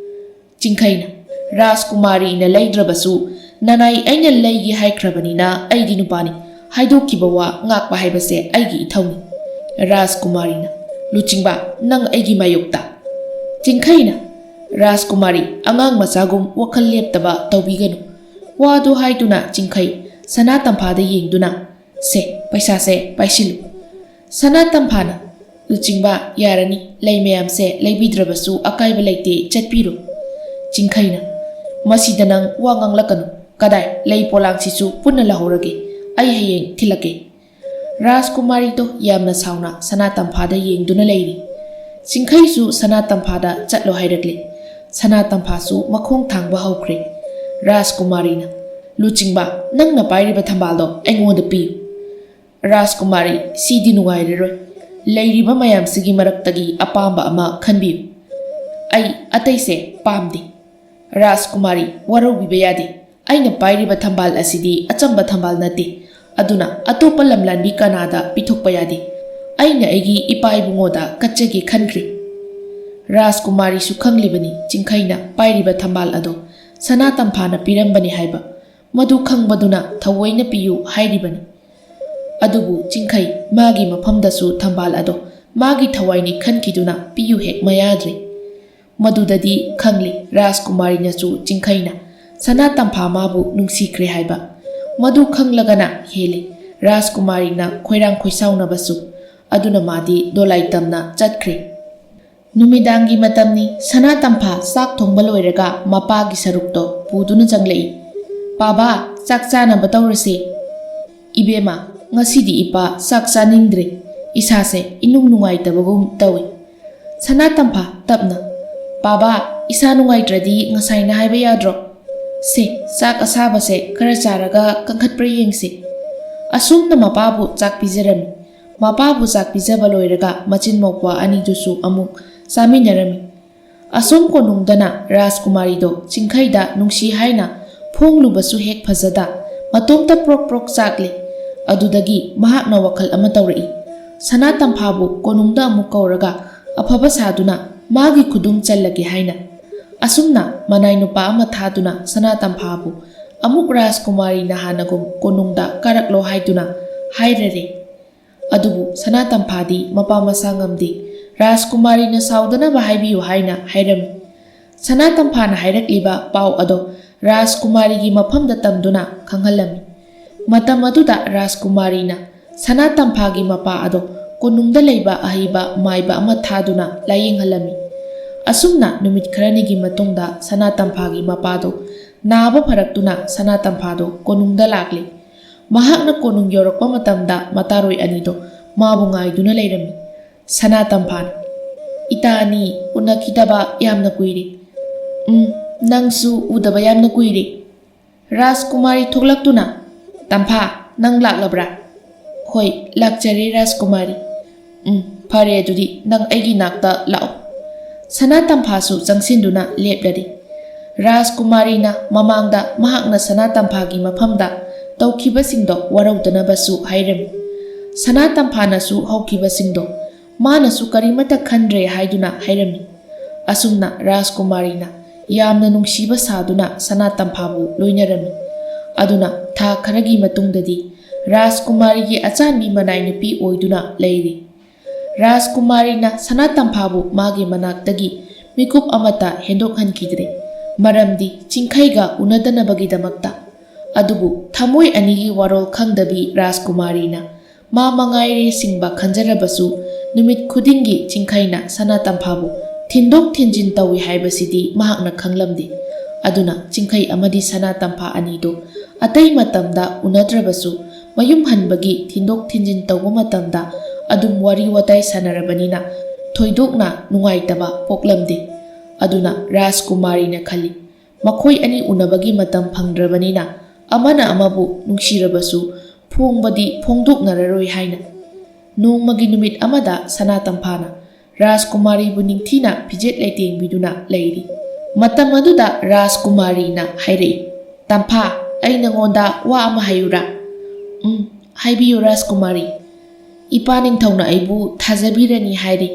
ꯆꯤꯡꯈꯩꯅ, "ꯔꯥꯖꯀꯨꯃꯥꯔꯤꯅ ꯂꯩꯗ꯭ꯔꯕꯁꯨ ꯅꯅꯥꯏ ꯑꯩꯅ ꯂꯩꯒꯦ ꯍꯥꯏꯈ꯭ꯔꯕꯅꯤꯅ ꯑꯩꯗꯤ ꯅꯨꯄꯥꯅꯤ꯫ ꯍꯥꯏꯗꯣꯛꯈꯤꯕ ꯋꯥ ꯉꯥꯛꯄ ꯍꯥꯏꯕꯁꯦ ꯑꯩꯒꯤ ꯏꯊꯧꯅꯤ"꯫ ꯔꯥꯖꯀꯨꯃꯥꯔꯤꯅ, "ꯂꯨꯆꯤꯡꯕ, ꯅꯪ ꯑꯩꯒꯤ ꯃꯥꯌꯣꯛꯇ"꯫ ꯆꯤꯡꯈꯩꯅ, "ꯔꯥꯖꯀꯨꯃꯥꯔꯤ, ꯑꯉꯥꯡ ꯃꯆꯥꯒꯨꯝ ꯋꯥꯈꯜ ꯂꯦꯞꯇꯕ ꯇꯧꯕꯤꯒꯅꯨ꯫ ꯋꯥꯗꯨ ꯍꯥꯏꯗꯨꯅ" ꯆꯤꯡꯈꯩ ꯁꯅꯥ ꯇꯝꯐꯥꯗ ꯌꯦꯡꯗꯨꯅ, "ꯁꯦ, ꯄꯩꯁꯥꯁꯦ ꯄꯥꯏꯁꯤꯜꯂꯨ"꯫ ꯁꯅꯥ ꯇꯝꯐꯥꯅ, "ꯂꯨꯆꯤꯡꯕ, ꯌꯥꯔꯅꯤ, ꯂꯩ ꯃꯌꯥꯝꯁꯦ ꯂꯩꯕꯤꯗ꯭ꯔꯕꯁꯨ ꯑꯀꯥꯏꯕ ꯂꯩꯇꯦ, ꯆꯠꯄꯤꯔꯣ"꯫ ꯆꯤꯡꯈꯩꯅ, "ꯃꯁꯤꯗ ꯅꯪ ꯋꯥ ꯉꯥꯡꯂꯛꯀꯅꯨ꯫ ꯀꯗꯥꯏ, ꯂꯩ ꯄꯣꯂꯥꯡꯁꯤꯁꯨ ꯄꯨꯟꯅ ꯂꯧꯍꯧꯔꯒꯦ꯫ ꯑꯩ ꯍꯌꯦꯡ ꯊꯤꯜꯂꯛꯀꯦ"꯫ ꯔꯥꯖꯀꯨꯃꯥꯔꯤꯗꯣ ꯌꯥꯝꯅ ꯁꯥꯎꯅ ꯁꯅꯥ ꯇꯝꯐꯥꯗ ꯌꯦꯡꯗꯨꯅ ꯂꯩꯔꯤ꯫ ꯆꯤꯡꯈꯩꯁꯨ ꯁꯅꯥ ꯇꯝꯐꯥꯗ ꯆꯠꯂꯣ ꯍꯥꯏꯔꯛꯂꯦ꯫ ꯁꯅꯥ ꯇꯝꯐꯥꯁꯨ ꯃꯈꯣꯡ ꯊꯥꯡꯕ ꯍꯧꯈ꯭ꯔꯦ꯫ ꯔꯥꯖꯀꯨꯃꯥꯔꯤꯅ, "ꯂꯨꯆꯤꯡꯕ, ꯅꯪꯅ ꯄꯥꯏꯔꯤꯕ ꯊꯝꯕꯥꯜꯗꯣ ꯑꯩꯉꯣꯟꯗ ꯄꯤꯌꯨ꯫" ꯔꯥꯖꯀꯨꯃꯥꯔꯤ, ꯁꯤꯗꯤ ꯅꯨꯡꯉꯥꯏꯔꯔꯣꯏ꯫ ꯂꯩꯔꯤꯕ ꯃꯌꯥꯝꯁꯤꯒꯤ ꯃꯔꯛꯇꯒꯤ ꯑꯄꯥꯝꯕ ꯑꯃ ꯈꯟꯕꯤꯌꯨ꯫ "ꯑꯩ ꯑꯇꯩꯁꯦ ꯄꯥꯝꯗꯦ꯫" ꯔꯥꯖꯀꯨꯃꯥꯔꯤ, ꯋꯥꯔꯧꯕꯤꯕ ꯌꯥꯗꯦ꯫ ꯑꯩꯅ ꯄꯥꯏꯔꯤꯕ ꯊꯝꯕꯥꯜ ꯑꯁꯤꯗꯤ ꯑꯆꯝꯕ ꯊꯝꯕꯥꯜ ꯅꯠꯇꯦ꯫ ꯑꯗꯨꯅ ꯑꯇꯣꯞꯄ ꯂꯝꯂꯥꯟꯕꯤ ꯀꯅꯥꯗ ꯄꯤꯊꯣꯛꯄ ꯌꯥꯗꯦ꯫ ꯑꯩꯅ ꯑꯩꯒꯤ ꯏꯄꯥ ꯏꯕꯨꯡꯉꯣꯗ ꯀꯠꯆꯒꯦ ꯈꯟꯈ꯭ꯔꯦ꯫ ꯔꯥꯖꯀꯨꯃꯥꯔꯤꯁꯨ ꯈꯪꯂꯤꯕꯅꯤ ꯆꯤꯡꯈꯩꯅ ꯄꯥꯏꯔꯤꯕ ꯊꯝꯕꯥꯜ ꯑꯗꯣ ꯁꯅꯥ ꯇꯝꯐꯥꯅ ꯄꯤꯔꯝꯕꯅꯤ ꯍꯥꯏꯕ꯫ ꯃꯗꯨ ꯈꯪꯕꯗꯨꯅ ꯊꯑꯣꯏꯅ ꯄꯤꯌꯨ ꯍꯥꯏꯔꯤꯕꯅꯤ꯫ ꯑꯗꯨꯕꯨ ꯆꯤꯡꯈꯩ ꯃꯥꯒꯤ ꯃꯐꯝꯗꯁꯨ ꯊꯝꯕꯥꯜ ꯑꯗꯣ ꯃꯥꯒꯤ ꯊꯋꯥꯏꯅꯤ ꯈꯟꯈꯤꯗꯨꯅ ꯄꯤꯌꯨ ꯍꯦꯛ ꯃꯌꯥꯗ꯭ꯔꯦ꯫ ꯃꯗꯨꯗꯗꯤ ꯈꯪꯂꯦ ꯔꯥꯖꯀꯨꯃꯥꯔꯤꯅꯁꯨ ꯆꯤꯡꯈꯩꯅ ꯁꯅꯥ ꯇꯝꯐꯥ ꯃꯥꯕꯨ ꯅꯨꯡꯁꯤꯈ꯭ꯔꯦ ꯍꯥꯏꯕ꯫ ꯃꯗꯨ ꯈꯪꯂꯒꯅ ꯍꯦꯜꯂꯦ ꯔꯥꯖꯀꯨꯃꯥꯔꯤꯅ ꯈꯣꯏꯔꯥꯡ ꯈꯣꯏꯁꯥꯎꯅꯕꯁꯨ꯫ ꯑꯗꯨꯅ ꯃꯥꯗꯤ ꯗꯣꯂꯥꯏ ꯇꯝꯅ ꯆꯠꯈ꯭ꯔꯦ꯫ ꯅꯨꯃꯤꯗꯥꯡꯒꯤ ꯃꯇꯝꯅꯤ꯫ ꯁꯅꯥ ꯇꯝꯐꯥ ꯆꯥꯛ ꯊꯣꯡꯕ ꯂꯣꯏꯔꯒ ꯃꯄꯥꯒꯤ ꯁꯔꯨꯛꯇꯣ ꯄꯨꯗꯨꯅ ꯆꯪꯂꯛꯏ꯫ "ꯄꯥꯕꯥ, ꯆꯥꯛ ꯆꯥꯅꯕ ꯇꯧꯔꯁꯦ꯫" "ꯏꯕꯦꯝꯃ, ꯉꯁꯤꯗꯤ ꯏꯄꯥ ꯆꯥꯛ ꯆꯥꯅꯤꯡꯗ꯭ꯔꯦ꯫ ꯏꯁꯥꯁꯦ ꯏꯅꯨꯡ ꯅꯨꯡꯉꯥꯏꯇꯕꯒꯨꯝ ꯇꯧꯏ꯫" ꯁꯅꯥ ꯇꯝꯐꯥ ꯇꯞꯅ, "ꯄꯥꯕꯥ, ꯏꯁꯥ ꯅꯨꯡꯉꯥꯏꯇ꯭ꯔꯗꯤ ꯉꯁꯥꯏꯅ ꯍꯥꯏꯕ ꯌꯥꯗ꯭ꯔꯣ? ꯁꯦ, ꯆꯥꯛ ꯑꯁꯥꯕꯁꯦ ꯈꯔ ꯆꯥꯔꯒ ꯀꯟꯈꯠꯄ꯭ꯔꯥ ꯌꯦꯡꯁꯤ꯫" ꯑꯁꯨꯝꯅ ꯃꯄꯥꯕꯨ ꯆꯥꯛ ꯄꯤꯖꯔꯝꯃꯤ꯫ ꯃꯄꯥꯕꯨ ꯆꯥꯛ ꯄꯤꯖꯕ ꯂꯣꯏꯔꯒ ꯃꯆꯤꯟ ꯃꯧꯄ꯭ꯋꯥ ꯑꯅꯤꯗꯨꯁꯨ ꯑꯃꯨꯛ ꯆꯥꯃꯤꯟꯅꯔꯝꯃꯤ꯫ ꯑꯁꯨꯝ ꯀꯣꯅꯨꯡꯗꯅ ꯔꯥꯖꯀꯨꯃꯥꯔꯤꯗꯣ ꯆꯤꯡꯈꯩꯗ ꯅꯨꯡꯁꯤ ꯍꯥꯏꯅ ꯐꯣꯡꯂꯨꯕꯁꯨ ꯍꯦꯛ ꯐꯖꯗ ꯃꯇꯣꯝꯇ ꯄ꯭ꯔꯣꯛ ꯄ꯭ꯔꯣꯛ ꯆꯥꯛꯂꯤ꯫ ꯑꯗꯨꯗꯒꯤ ꯃꯍꯥꯛꯅ ꯋꯥꯈꯜ ꯑꯃ ꯇꯧꯔꯛꯏ꯫ ꯁꯅꯥ ꯇꯝꯐꯥꯕꯨ ꯀꯣꯅꯨꯡꯗ ꯑꯃꯨꯛ ꯀꯧꯔꯒ ꯑꯐꯕ ꯁꯥꯗꯨꯅ ꯃꯥꯒꯤ ꯈꯨꯗꯨꯝ ꯆꯜꯂꯒꯦ ꯍꯥꯏꯅ꯫ ꯑꯁꯨꯝꯅ ꯃꯅꯥꯏ ꯅꯨꯄꯥ ꯑꯃ ꯊꯥꯗꯨꯅ ꯁꯅꯥ ꯇꯝꯐꯥꯕꯨ ꯑꯃꯨꯛ ꯔꯥꯖꯀꯨꯃꯥꯔꯤꯅ ꯍꯥꯟꯅꯒꯨꯝ ꯀꯣꯅꯨꯡꯗ ꯀꯥꯔꯛꯂꯣ ꯍꯥꯏꯗꯨꯅ ꯍꯥꯏꯔꯔꯦ꯫ ꯑꯗꯨꯕꯨ ꯁꯅꯥ ꯇꯝꯐꯥꯗꯤ ꯃꯄꯥ ꯃꯁꯥ ꯉꯝꯗꯦ꯫ ꯔꯥꯖꯀꯨꯃꯥꯔꯤꯅ ꯁꯥꯎꯗꯅꯕ ꯍꯥꯏꯕꯤꯌꯨ ꯍꯥꯏꯅ ꯍꯥꯏꯔꯝꯃꯤ꯫ ꯁꯅꯥ ꯇꯝꯐꯥꯅ ꯍꯥꯏꯔꯛꯂꯤꯕ ꯄꯥꯎ ꯑꯗꯣ ꯔꯥꯖꯀꯨꯃꯥꯔꯤꯒꯤ ꯃꯐꯝꯗ ꯇꯝꯗꯨꯅ ꯈꯪꯍꯜꯂꯝꯃꯤ꯫ ꯃꯇꯝ ꯑꯗꯨꯗ ꯔꯥꯖꯀꯨꯃꯥꯔꯤꯅ ꯁꯅꯥ ꯇꯝꯐꯥꯒꯤ ꯃꯄꯥ ꯑꯗꯣ ꯀꯣꯅꯨꯡꯗ ꯂꯩꯕ ꯑꯍꯩꯕ ꯃꯥꯏꯕ ꯑꯃ ꯊꯥꯗꯨꯅ ꯂꯥꯌꯦꯡꯍꯜꯂꯝꯃꯤ꯫ ꯑꯁꯨꯝꯅ ꯅꯨꯃꯤꯠ ꯈꯔꯅꯤꯒꯤ ꯃꯇꯨꯡꯗ ꯁꯅꯥ ꯇꯝꯐꯥꯒꯤ ꯃꯄꯥꯗꯣ ꯅꯥꯕ ꯐꯔꯛꯇꯨꯅ ꯁꯅꯥ ꯇꯝꯐꯥꯗꯣ ꯀꯣꯅꯨꯡꯗ ꯂꯥꯛꯂꯤ꯫ ꯃꯍꯥꯛꯅ ꯀꯣꯅꯨꯡ ꯌꯧꯔꯛꯄ ꯃꯇꯝꯗ ꯃꯇꯥꯔꯣꯏ ꯑꯅꯤꯗꯣ ꯃꯥꯕꯨ ꯉꯥꯏꯗꯨꯅ ꯂꯩꯔꯝꯃꯤ꯫ ꯁꯅꯥ ꯇꯝꯐꯥꯅ, "ꯏꯇꯥ ꯑꯅꯤ, ꯎꯅꯈꯤꯗꯕ ꯌꯥꯝꯅ ꯀꯨꯏꯔꯦ꯫ ꯎꯝ, ꯅꯪꯁꯨ ꯎꯗꯕ ꯌꯥꯝꯅ ꯀꯨꯏꯔꯦ꯫" ꯔꯥꯖꯀꯨꯃꯥꯔꯤ ꯊꯣꯛꯂꯛꯇꯨꯅ, "ꯇꯝꯐꯥ, ꯅꯪ ꯂꯥꯛꯂꯕ꯭ꯔꯥ?" "ꯍꯣꯏ, ꯂꯥꯛꯆꯔꯦ ꯔꯥꯖꯀꯨꯃꯥꯔꯤ꯫" "ꯎꯝ, ꯐꯔꯦ, ꯑꯗꯨꯗꯤ ꯅꯪ ꯑꯩꯒꯤ ꯅꯥꯛꯇ ꯂꯥꯛꯑꯣ꯫" ꯁꯅꯥ ꯇꯝꯐꯥꯁꯨ ꯆꯪꯁꯤꯟꯗꯨꯅ ꯂꯦꯞꯂꯔꯤ꯫ ꯔꯥꯖꯀꯨꯃꯥꯔꯤꯅ ꯃꯃꯥꯡꯗ ꯃꯍꯥꯛꯅ ꯁꯅꯥ ꯇꯝꯐꯥꯒꯤ ꯃꯐꯝꯗ ꯇꯧꯈꯤꯕꯁꯤꯡꯗꯣ ꯋꯥꯔꯧꯗꯅꯕꯁꯨ ꯍꯥꯏꯔꯝꯃꯤ꯫ ꯁꯅꯥ ꯇꯝꯐꯥꯅꯁꯨ ꯍꯧꯈꯤꯕꯁꯤꯡꯗꯣ ꯃꯥꯅꯁꯨ ꯀꯔꯤꯃꯠꯇ ꯈꯟꯗ꯭ꯔꯦ ꯍꯥꯏꯗꯨꯅ ꯍꯥꯏꯔꯝꯃꯤ꯫ ꯑꯁꯨꯝꯅ ꯔꯥꯖꯀꯨꯃꯥꯔꯤꯅ ꯌꯥꯝꯅ ꯅꯨꯡꯁꯤꯕ ꯁꯥꯗꯨꯅ ꯁꯅꯥ ꯇꯝꯐꯥꯕꯨ ꯂꯣꯏꯅꯔꯝꯃꯤ꯫ ꯑꯗꯨꯅ ꯊꯥ ꯈꯔꯒꯤ ꯃꯇꯨꯡꯗꯗꯤ ꯔꯥꯖꯀꯨꯃꯥꯔꯤꯒꯤ ꯑꯆꯥꯟꯕꯤ ꯃꯅꯥꯏ ꯅꯨꯄꯤ ꯑꯣꯏꯗꯨꯅ ꯂꯩꯔꯤ꯫ ꯔꯥꯖꯀꯨꯃꯥꯔꯤꯅ ꯁꯅꯥ ꯇꯝꯐꯥꯕꯨ ꯃꯥꯒꯤ ꯃꯅꯥꯛꯇꯒꯤ ꯃꯤꯀꯨꯞ ꯑꯃꯠꯇ ꯍꯦꯟꯗꯣꯛꯍꯟꯈꯤꯗ꯭ꯔꯦ, ꯃꯔꯝꯗꯤ ꯆꯤꯡꯈꯩꯒ ꯎꯅꯗꯅꯕꯒꯤꯗꯃꯛꯇ꯫ ꯑꯗꯨꯕꯨ ꯊꯃꯣꯏ ꯑꯅꯤꯒꯤ ꯋꯥꯔꯣꯜ ꯈꯪꯗꯕꯤ ꯔꯥꯖꯀꯨꯃꯥꯔꯤꯅ ꯃꯥ ꯃꯉꯥꯏꯔꯦ ꯁꯤꯡꯕ ꯈꯟꯖꯔꯕꯁꯨ, ꯅꯨꯃꯤꯠ ꯈꯨꯗꯤꯡꯒꯤ ꯆꯤꯡꯈꯩꯅ ꯁꯅꯥ ꯇꯝꯐꯥꯕꯨ ꯊꯤꯟꯗꯣꯛ ꯊꯤꯟꯖꯤꯟ ꯇꯧꯏ ꯍꯥꯏꯕꯁꯤꯗꯤ ꯃꯍꯥꯛꯅ ꯈꯪꯂꯝꯗꯦ꯫ ꯑꯗꯨꯅ ꯆꯤꯡꯈꯩ ꯑꯃꯗꯤ ꯁꯅꯥ ꯇꯝꯐꯥ ꯑꯅꯤꯗꯨ ꯑꯇꯩ ꯃꯇꯝꯗ ꯎꯅꯗ꯭ꯔꯕꯁꯨ, ꯃꯌꯨꯝ ꯍꯟꯕꯒꯤ ꯊꯤꯟꯗꯣꯛ ꯊꯤꯟꯖꯤꯟ ꯇꯧꯕ ꯃꯇꯝꯗ ꯑꯗꯨꯝ ꯋꯥꯔꯤ ꯋꯥꯇꯥꯏ ꯁꯥꯟꯅꯔꯕꯅꯤꯅ ꯊꯣꯏꯗꯣꯛꯅ ꯅꯨꯡꯉꯥꯏꯇꯕ ꯄꯣꯛꯂꯝꯗꯦ꯫ ꯑꯗꯨꯅ ꯔꯥꯖꯀꯨꯃꯥꯔꯤꯅ ꯈꯜꯂꯤ, ꯃꯈꯣꯏ ꯑꯅꯤ ꯎꯅꯕꯒꯤ ꯃꯇꯝ ꯐꯪꯗ꯭ꯔꯕꯅꯤꯅ ꯑꯃꯅ ꯑꯃꯕꯨ ꯅꯨꯡꯁꯤꯔꯕꯁꯨ ꯐꯣꯡꯕꯗꯤ ꯐꯣꯡꯗꯣꯛꯅꯔꯔꯣꯏ ꯍꯥꯏꯅ꯫ ꯅꯣꯡꯃꯒꯤ ꯅꯨꯃꯤꯠ ꯑꯃꯗ ꯁꯅꯥ ꯇꯝꯐꯥꯅ ꯔꯥꯖꯀꯨꯃꯥꯔꯤꯕꯨ ꯅꯤꯡꯊꯤꯅ ꯐꯤꯖꯦꯠ ꯂꯩꯇꯦꯡꯕꯤꯗꯨꯅ ꯂꯩꯔꯤ꯫ ꯃꯇꯝ ꯑꯗꯨꯗ ꯔꯥꯖꯀꯨꯃꯥꯔꯤꯅ ꯍꯥꯏꯔꯛꯏ, "ꯇꯝꯐꯥ, ꯑꯩ ꯅꯉꯣꯟꯗ ꯋꯥ ꯑꯃ ꯍꯥꯏꯌꯨꯔꯥ?" "ꯎꯝ, ꯍꯥꯏꯕꯤꯌꯨ ꯔꯥꯖꯀꯨꯃꯥꯔꯤ꯫" "ꯏꯄꯥ ꯅꯤꯡꯊꯧꯅ ꯑꯩꯕꯨ ꯊꯥꯖꯕꯤꯔꯅꯤ ꯍꯥꯏꯔꯤ,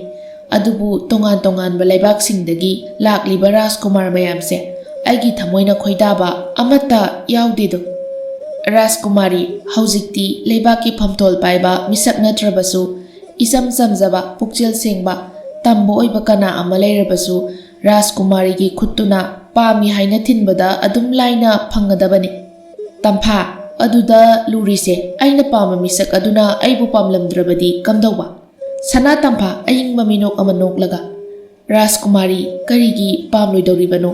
ꯑꯗꯨꯕꯨ ꯇꯣꯉꯥꯟ ꯇꯣꯉꯥꯟꯕ ꯂꯩꯕꯥꯛꯁꯤꯡꯗꯒꯤ ꯂꯥꯛꯂꯤꯕ ꯔꯥꯖꯀꯨꯃꯥꯔ ꯃꯌꯥꯝꯁꯦ ꯑꯩꯒꯤ ꯊꯃꯣꯏꯅ ꯈꯣꯏꯗꯥꯕ ꯑꯃꯠꯇ ꯌꯥꯎꯗꯦꯗꯣ꯫ ꯔꯥꯖꯀꯨꯃꯥꯔꯤ, ꯍꯧꯖꯤꯛꯇꯤ ꯂꯩꯕꯥꯛꯀꯤ ꯐꯝꯊꯣꯜ ꯄꯥꯏꯕ ꯃꯤꯁꯛ ꯅꯠꯇ꯭ꯔꯕꯁꯨ, ꯏꯆꯝ ꯆꯝꯖꯕ, ꯄꯨꯛꯆꯦꯜ ꯁꯦꯡꯕ, ꯇꯝꯕ ꯑꯣꯏꯕ ꯀꯅꯥ ꯑꯃ ꯂꯩꯔꯕꯁꯨ ꯔꯥꯖꯀꯨꯃꯥꯔꯤꯒꯤ ꯈꯨꯠꯇꯨꯅ ꯄꯥꯝꯃꯤ ꯍꯥꯏꯅ ꯊꯤꯟꯕꯗ ꯑꯗꯨꯝ ꯂꯥꯏꯅ ꯐꯪꯒꯗꯕꯅꯤ꯫ ꯇꯝꯐꯥ, ꯑꯗꯨꯗ ꯂꯨꯔꯤꯁꯦ ꯑꯩꯅ ꯄꯥꯝꯕ ꯃꯤꯁꯛ ꯑꯗꯨꯅ ꯑꯩꯕꯨ ꯄꯥꯝꯂꯝꯗ꯭ꯔꯕꯗꯤ ꯀꯝꯗꯧꯕ?" "ꯁꯅꯥ ꯇꯝꯐꯥ ꯑꯏꯪꯕ ꯃꯤꯅꯣꯛ ꯑꯃ ꯅꯣꯛꯂꯒ, "ꯔꯥꯖꯀꯨꯃꯥꯔꯤ ꯀꯔꯤꯒꯤ ꯄꯥꯝꯂꯣꯏꯗꯧꯔꯤꯕꯅꯣ?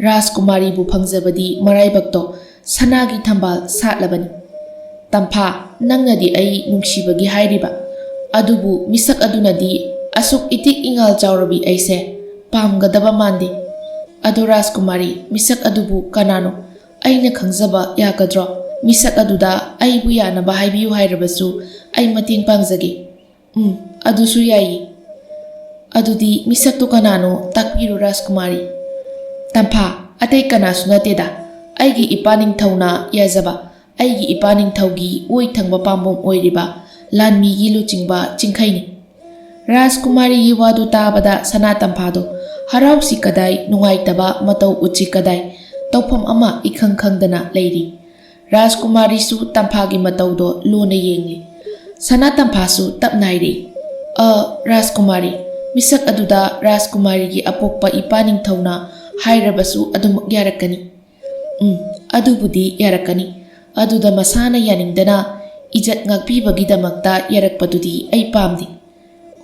ꯔꯥꯖꯀꯨꯃꯥꯔꯤꯕꯨ ꯐꯪꯖꯕꯗꯤ ꯃꯔꯥꯏꯕꯛꯇꯣ ꯁꯅꯥꯒꯤ ꯊꯝꯕꯥꯜ ꯁꯥꯠꯂꯕꯅꯤ꯫" "ꯇꯝꯐꯥ, ꯅꯪꯅꯗꯤ ꯑꯩ ꯅꯨꯡꯁꯤꯕꯒꯤ ꯍꯥꯏꯔꯤꯕ, ꯑꯗꯨꯕꯨ ꯃꯤꯁꯛ ꯑꯗꯨꯅꯗꯤ ꯑꯁꯨꯛ ꯏꯇꯤꯛ ꯏꯉꯥꯜ ꯆꯥꯎꯔꯕꯤ ꯑꯩꯁꯦ ꯄꯥꯝꯒꯗꯕ ꯃꯥꯟꯗꯦ꯫ ꯑꯗꯣ ꯔꯥꯖꯀꯨꯃꯥꯔꯤ, ꯃꯤꯁꯛ ꯑꯗꯨꯕꯨ ꯀꯅꯥꯅꯣ? ꯑꯩꯅ ꯈꯪꯖꯕ ꯌꯥꯒꯗ꯭ꯔꯣ? ꯃꯤꯁꯛ ꯑꯗꯨꯗ ꯑꯩꯕꯨ ꯌꯥꯅꯕ ꯍꯥꯏꯕꯤꯌꯨ ꯍꯥꯏꯔꯕꯁꯨ ꯑꯩ ꯃꯇꯦꯡ ꯄꯥꯡꯖꯒꯦ꯫" "ꯎꯝ, ꯑꯗꯨꯁꯨ ꯌꯥꯏꯌꯦ꯫" "ꯑꯗꯨꯗꯤ ꯃꯤꯁꯛꯇꯨ ꯀꯅꯥꯅꯣ ꯇꯥꯛꯄꯤꯔꯣ ꯔꯥꯖꯀꯨꯃꯥꯔꯤ꯫" "ꯇꯝꯐꯥ, ꯑꯇꯩ ꯀꯅꯥꯁꯨ ꯅꯠꯇꯦꯗ, ꯑꯩꯒꯤ ꯏꯄꯥ ꯅꯤꯡꯊꯧꯅ ꯌꯥꯖꯕ, ꯑꯩꯒꯤ ꯏꯄꯥ ꯅꯤꯡꯊꯧꯒꯤ ꯑꯣꯏ ꯊꯪꯕ ꯄꯥꯝꯕꯣꯝ ꯑꯣꯏꯔꯤꯕ ꯂꯥꯟꯃꯤꯒꯤ ꯂꯨꯆꯤꯡꯕ ꯆꯤꯡꯈꯩꯅꯤ꯫" ꯔꯥꯖꯀꯨꯃꯥꯔꯤꯒꯤ ꯋꯥꯗꯨ ꯇꯥꯕꯗ ꯁꯅꯥ ꯇꯝꯐꯥꯗꯨ ꯍꯔꯥꯎꯁꯤ ꯀꯗꯥꯏ, ꯅꯨꯡꯉꯥꯏꯇꯕ ꯃꯇꯧ ꯎꯠꯁꯤ ꯀꯗꯥꯏ, ꯇꯧꯐꯝ ꯑꯃ ꯏꯈꯪ ꯈꯪꯗꯅ ꯂꯩꯔꯤ꯫ ꯔꯥꯖꯀꯨꯃꯥꯔꯤꯁꯨ ꯇꯝꯐꯥꯒꯤ ꯃꯇꯧꯗꯣ ꯂꯨꯅ ꯌꯦꯡꯂꯤ꯫ ꯁꯅꯥ ꯇꯝꯐꯥꯁꯨ ꯇꯞꯅ ꯍꯥꯏꯔꯛꯏ, "ꯑ, ꯔꯥꯖꯀꯨꯃꯥꯔꯤ, ꯃꯤꯁꯛ ꯑꯗꯨꯗ ꯔꯥꯖꯀꯨꯃꯥꯔꯤꯒꯤ ꯑꯄꯣꯛꯄ ꯏꯄꯥ ꯅꯤꯡꯊꯧꯅ ꯍꯥꯏꯔꯕꯁꯨ ꯑꯗꯨꯃꯛ ꯌꯥꯔꯛꯀꯅꯤ꯫" "ꯎꯝ, ꯑꯗꯨꯕꯨꯗꯤ ꯌꯥꯔꯛꯀꯅꯤ꯫ ꯑꯗꯨꯗ ꯃꯁꯥꯅ ꯌꯥꯅꯤꯡꯗꯅ ꯏꯖꯠ ꯉꯥꯛꯄꯤꯕꯒꯤꯗꯃꯛꯇ ꯌꯥꯔꯛꯄꯗꯨꯗꯤ ꯑꯩ ꯄꯥꯝꯗꯦ꯫"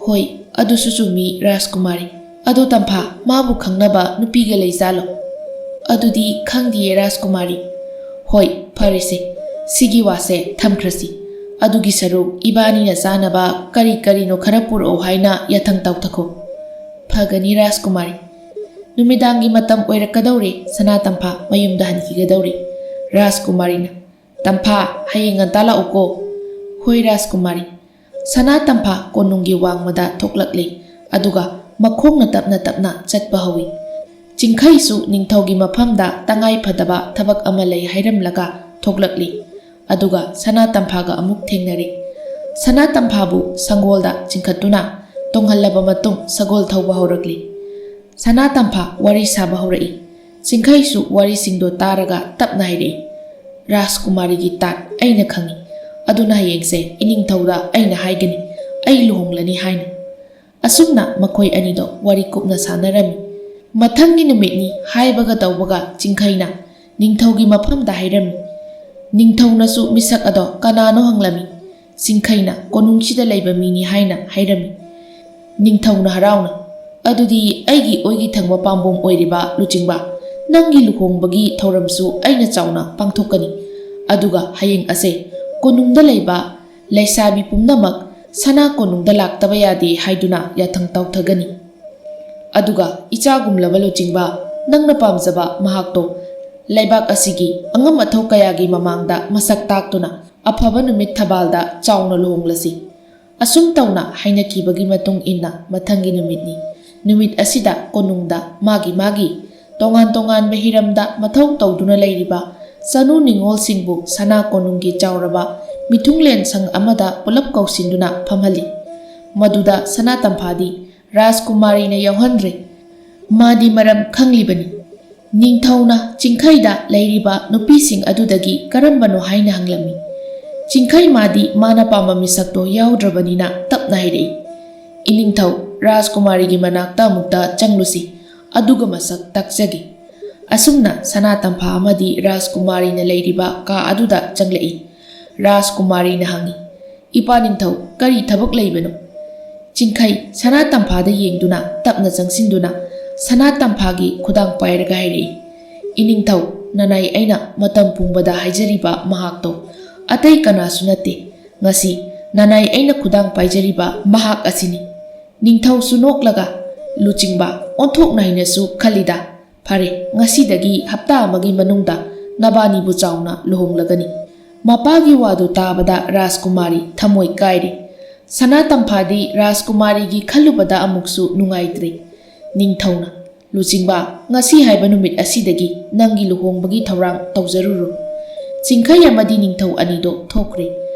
"ꯍꯣꯏ, ꯑꯗꯨꯁꯨ ꯆꯨꯝꯃꯤ ꯔꯥꯖꯀꯨꯃꯥꯔꯤ꯫ ꯑꯗꯣ ꯇꯝꯐꯥ, ꯃꯥꯕꯨ ꯈꯪꯅꯕ ꯅꯨꯄꯤꯒ ꯂꯩꯖꯥꯠꯂꯣ?" "ꯑꯗꯨꯗꯤ ꯈꯪꯗꯤꯌꯦ ꯔꯥꯖꯀꯨꯃꯥꯔꯤ꯫" "ꯍꯣꯏ, ꯐꯔꯦꯁꯦ, ꯁꯤꯒꯤ ꯋꯥꯁꯦ ꯊꯝꯈ꯭ꯔꯁꯤ꯫ ꯑꯗꯨꯒꯤ ꯁꯔꯨꯛ ꯏꯕꯥꯅꯤꯅ ꯆꯥꯅꯕ ꯀꯔꯤ ꯀꯔꯤꯅꯣ ꯈꯔ ꯄꯨꯔꯛꯑꯣ ꯍꯥꯏꯅ ꯌꯥꯊꯪ ꯇꯧꯊꯈꯣ꯫" "ꯐꯒꯅꯤ ꯔꯥꯖꯀꯨꯃꯥꯔꯤ꯫" ꯅꯨꯃꯤꯗꯥꯡꯒꯤ ꯃꯇꯝ ꯑꯣꯏꯔꯛꯀꯗꯧꯔꯦ, ꯁꯅꯥ ꯇꯝꯐꯥ ꯃꯌꯨꯝꯗ ꯍꯟꯈꯤꯒꯗꯧꯔꯦ꯫ ꯔꯥꯖꯀꯨꯃꯥꯔꯤꯅ, "ꯇꯝꯐꯥ, ꯍꯌꯦꯡ ꯉꯟꯇꯥ ꯂꯥꯛꯎꯀꯣ꯫" "ꯍꯣꯏ ꯔꯥꯖꯀꯨꯃꯥꯔꯤ꯫" ꯁꯅꯥ ꯇꯝꯐꯥ ꯀꯣꯅꯨꯡꯒꯤ ꯋꯥꯡꯃꯗ ꯊꯣꯛꯂꯛꯂꯦ, ꯑꯗꯨꯒ ꯃꯈꯣꯡꯅ ꯇꯞꯅ ꯇꯞꯅ ꯆꯠꯄ ꯍꯧꯏ꯫ ꯆꯤꯡꯈꯩꯁꯨ ꯅꯤꯡꯊꯧꯒꯤ ꯃꯐꯝꯗ ꯇꯉꯥꯏ ꯐꯗꯕ ꯊꯕꯛ ꯑꯃ ꯂꯩ ꯍꯥꯏꯔꯝꯂꯒ ꯊꯣꯛꯂꯛꯂꯤ꯫ ꯑꯗꯨꯒ ꯁꯅꯥ ꯇꯝꯐꯥꯒ ꯑꯃꯨꯛ ꯊꯦꯡꯅꯔꯦ꯫ ꯁꯅꯥ ꯇꯝꯐꯥꯕꯨ ꯁꯪꯒꯣꯜꯗ ꯆꯤꯡꯈꯠꯇꯨꯅ ꯇꯣꯡꯍꯜꯂꯕ ꯃꯇꯨꯡ ꯁꯒꯣꯜ ꯊꯧꯕ ꯍꯧꯔꯛꯂꯤ꯫ ꯁꯅꯥ ꯇꯝꯐꯥ ꯋꯥꯔꯤ ꯁꯥꯕ ꯍꯧꯔꯛꯏ꯫ ꯆꯤꯡꯈꯩꯁꯨ ꯋꯥꯔꯤꯁꯤꯡꯗꯣ ꯇꯥꯔꯒ ꯇꯞꯅ ꯍꯥꯏꯔꯛꯏ, "ꯔꯥꯖꯀꯨꯃꯥꯔꯤꯒꯤ ꯇꯥꯠ ꯑꯩꯅ ꯈꯪꯏ꯫ ꯑꯗꯨꯅ ꯍꯌꯦꯡꯁꯦ ꯏꯅꯤꯡꯊꯧꯗ ꯑꯩꯅ ꯍꯥꯏꯒꯅꯤ, ꯑꯩ ꯂꯨꯍꯣꯡꯂꯅꯤ ꯍꯥꯏꯅ꯫" ꯑꯁꯨꯝꯅ ꯃꯈꯣꯏ ꯑꯅꯤꯗꯣ ꯋꯥꯔꯤ ꯀꯨꯞꯅ ꯁꯥꯟꯅꯔꯝꯃꯤ꯫ ꯃꯊꯪꯒꯤ ꯅꯨꯃꯤꯠꯅꯤ ꯍꯥꯏꯕꯒ ꯇꯧꯕꯒ ꯆꯤꯡꯈꯩꯅ ꯅꯤꯡꯊꯧꯒꯤ ꯃꯐꯝꯗ ꯍꯥꯏꯔꯝꯃꯤ꯫ ꯅꯤꯡꯊꯧꯅꯁꯨ ꯃꯤꯁꯛ ꯑꯗꯣ ꯀꯅꯥꯅꯣ ꯍꯪꯂꯝꯃꯤ꯫ ꯆꯤꯡꯈꯩꯅ ꯀꯣꯅꯨꯡꯁꯤꯗ ꯂꯩꯕ ꯃꯤꯅꯤ ꯍꯥꯏꯅ ꯍꯥꯏꯔꯝꯃꯤ꯫ ꯅꯤꯡꯊꯧꯅ ꯍꯔꯥꯎꯅ, "ꯑꯗꯨꯗꯤ ꯑꯩꯒꯤ ꯑꯣꯏꯒꯤ ꯊꯪꯕ ꯄꯥꯝꯕꯣꯝ ꯑꯣꯏꯔꯤꯕ ꯂꯨꯆꯤꯡꯕ, ꯅꯪꯒꯤ ꯂꯨꯍꯣꯡꯕꯒꯤ ꯊꯧꯔꯝꯁꯨ ꯑꯩꯅ ꯆꯥꯎꯅ ꯄꯥꯡꯊꯣꯛꯀꯅꯤ꯫ ꯑꯗꯨꯒ ꯍꯌꯦꯡ ꯑꯁꯦ ꯀꯣꯅꯨꯡꯗ ꯂꯩꯕ ꯂꯩꯁꯥꯕꯤ ꯄꯨꯝꯅꯃꯛ ꯁꯅꯥ ꯀꯣꯅꯨꯡꯗ ꯂꯥꯛꯇꯕ ꯌꯥꯗꯦ ꯍꯥꯏꯗꯨꯅ ꯌꯥꯊꯪ ꯇꯧꯊꯒꯅꯤ꯫ ꯑꯗꯨꯒ ꯏꯆꯥꯒꯨꯝꯂꯕ ꯂꯨꯆꯤꯡꯕ, ꯅꯪꯅ ꯄꯥꯝꯖꯕ ꯃꯍꯥꯛꯇꯣ ꯂꯩꯕꯥꯛ ꯑꯁꯤꯒꯤ ꯑꯉꯝ ꯑꯊꯧ ꯀꯌꯥꯒꯤ ꯃꯃꯥꯡꯗ ꯃꯁꯛ ꯇꯥꯛꯇꯨꯅ ꯑꯐꯕ ꯅꯨꯃꯤꯠ ꯊꯕꯥꯜꯗ ꯆꯥꯎꯅ ꯂꯨꯍꯣꯡꯂꯁꯤ꯫ ꯑꯁꯨꯝ ꯇꯧꯅ ꯍꯥꯏꯅꯈꯤꯕꯒꯤ ꯃꯇꯨꯡ ꯏꯟꯅ ꯃꯊꯪꯒꯤ ꯅꯨꯃꯤꯠꯅꯤ꯫ ꯅꯨꯃꯤꯠ ꯑꯁꯤꯗ ꯀꯣꯅꯨꯡꯗ ꯃꯥꯒꯤ ꯃꯥꯒꯤ ꯇꯣꯉꯥꯟ ꯇꯣꯉꯥꯟꯕ ꯍꯤꯔꯝꯗ ꯃꯊꯧ ꯇꯧꯗꯨꯅ ꯂꯩꯔꯤꯕ ꯆꯅꯨ ꯅꯤꯉꯣꯜꯁꯤꯡꯕꯨ ꯁꯅꯥ ꯀꯣꯅꯨꯡꯒꯤ ꯆꯥꯎꯔꯕ ꯃꯤꯊꯨꯡꯂꯦꯟ ꯁꯪ ꯑꯃꯗ ꯄꯨꯂꯞ ꯀꯧꯁꯤꯟꯗꯨꯅ ꯐꯝꯍꯜꯂꯤ꯫ ꯃꯗꯨꯗ ꯁꯅꯥ ꯇꯝꯐꯥꯗꯤ ꯔꯥꯖꯀꯨꯃꯥꯔꯤꯅ ꯌꯥꯎꯍꯟꯗ꯭ꯔꯦ꯫ ꯃꯥꯗꯤ ꯃꯔꯝ ꯈꯪꯂꯤꯕꯅꯤ꯫ ꯅꯤꯡꯊꯧꯅ ꯆꯤꯡꯈꯩꯗ ꯂꯩꯔꯤꯕ ꯅꯨꯄꯤꯁꯤꯡ ꯑꯗꯨꯗꯒꯤ ꯀꯔꯝꯕꯅꯣ ꯍꯥꯏꯅ ꯍꯪꯂꯝꯃꯤ꯫ ꯆꯤꯡꯈꯩ ꯃꯥꯗꯤ ꯃꯥꯅ ꯄꯥꯝꯕ ꯃꯤꯁꯛꯇꯣ ꯌꯥꯎꯗ꯭ꯔꯕꯅꯤꯅ ꯇꯞꯅ ꯍꯥꯏꯔꯛꯏ, "ꯏꯅꯤꯡꯊꯧ, ꯔꯥꯖꯀꯨꯃꯥꯔꯤꯒꯤ ꯃꯅꯥꯛꯇ ꯑꯃꯨꯛꯇ ꯆꯪꯂꯨꯁꯤ, ꯑꯗꯨꯒ ꯃꯁꯛ ꯇꯥꯛꯆꯒꯦ"꯫ ꯑꯁꯨꯝꯅ ꯁꯅꯥ ꯇꯝꯐꯥ ꯑꯃꯗꯤ ꯔꯥꯖꯀꯨꯃꯥꯔꯤꯅ ꯂꯩꯔꯤꯕ ꯀꯥ ꯑꯗꯨꯗ ꯆꯪꯂꯛꯏ꯫ ꯔꯥꯖꯀꯨꯃꯥꯔꯤꯅ ꯍꯪꯉꯤ, "ꯏꯄꯥ ꯅꯤꯡꯊꯧ, ꯀꯔꯤ ꯊꯕꯛ ꯂꯩꯕꯅꯣ?" ꯆꯤꯡꯈꯩ ꯁꯅꯥ ꯇꯝꯐꯥꯗ ꯌꯦꯡꯗꯨꯅ ꯇꯞꯅ ꯆꯪꯁꯤꯟꯗꯨꯅ ꯁꯅꯥ ꯇꯝꯐꯥꯒꯤ ꯈꯨꯗꯥꯡ ꯄꯥꯏꯔꯒ ꯍꯥꯏꯔꯛꯏ, "ꯏꯅꯤꯡꯊꯧ, ꯅꯅꯥꯏ ꯑꯩꯅ ꯃꯇꯝ ꯄꯨꯝꯕꯗ ꯍꯥꯏꯖꯔꯤꯕ ꯃꯍꯥꯛꯇꯣ ꯑꯇꯩ ꯀꯅꯥꯁꯨ ꯅꯠꯇꯦ꯫ ꯉꯁꯤ ꯅꯅꯥꯏ ꯑꯩꯅ ꯈꯨꯗꯥꯡ ꯄꯥꯏꯖꯔꯤꯕ ꯃꯍꯥꯛ ꯑꯁꯤꯅꯤ"꯫ ꯅꯤꯡꯊꯧꯁꯨ ꯅꯣꯛꯂꯒ, "ꯂꯨꯆꯤꯡꯕ, ꯑꯣꯟꯊꯣꯛꯅ ꯍꯩꯅꯁꯨ ꯈꯜꯂꯤꯗ꯫ ꯐꯔꯦ, ꯉꯁꯤꯗꯒꯤ ꯍꯞꯇꯥ ꯑꯃꯒꯤ ꯃꯅꯨꯡꯗ ꯅꯕꯥꯅꯤꯕꯨ ꯆꯥꯎꯅ ꯂꯨꯍꯣꯡꯂꯒꯅꯤ"꯫ ꯃꯄꯥꯒꯤ ꯋꯥꯗꯨ ꯇꯥꯕꯗ ꯔꯥꯖꯀꯨꯃꯥꯔꯤ ꯊꯃꯣꯏ ꯀꯥꯏꯔꯦ꯫ ꯁꯅꯥ ꯇꯝꯐꯥꯗꯤ ꯔꯥꯖꯀꯨꯃꯥꯔꯤꯒꯤ ꯈꯜꯂꯨꯕꯗ ꯑꯃꯨꯛꯁꯨ ꯅꯨꯡꯉꯥꯏꯇ꯭ꯔꯦ꯫ ꯅꯤꯡꯊꯧꯅ, "ꯂꯨꯆꯤꯡꯕ, ꯉꯁꯤ ꯍꯥꯏꯕ ꯅꯨꯃꯤꯠ ꯑꯁꯤꯗꯒꯤ ꯅꯪꯒꯤ ꯂꯨꯍꯣꯡꯕꯒꯤ ꯊꯧꯔꯥꯡ ꯇꯧꯖꯔꯨꯔꯣ"꯫ ꯆꯤꯡꯈꯩ ꯑꯃꯗꯤ ꯅꯤꯡꯊꯧ ꯑꯅꯤꯗꯣ ꯊꯣꯛꯈ꯭ꯔꯦ꯫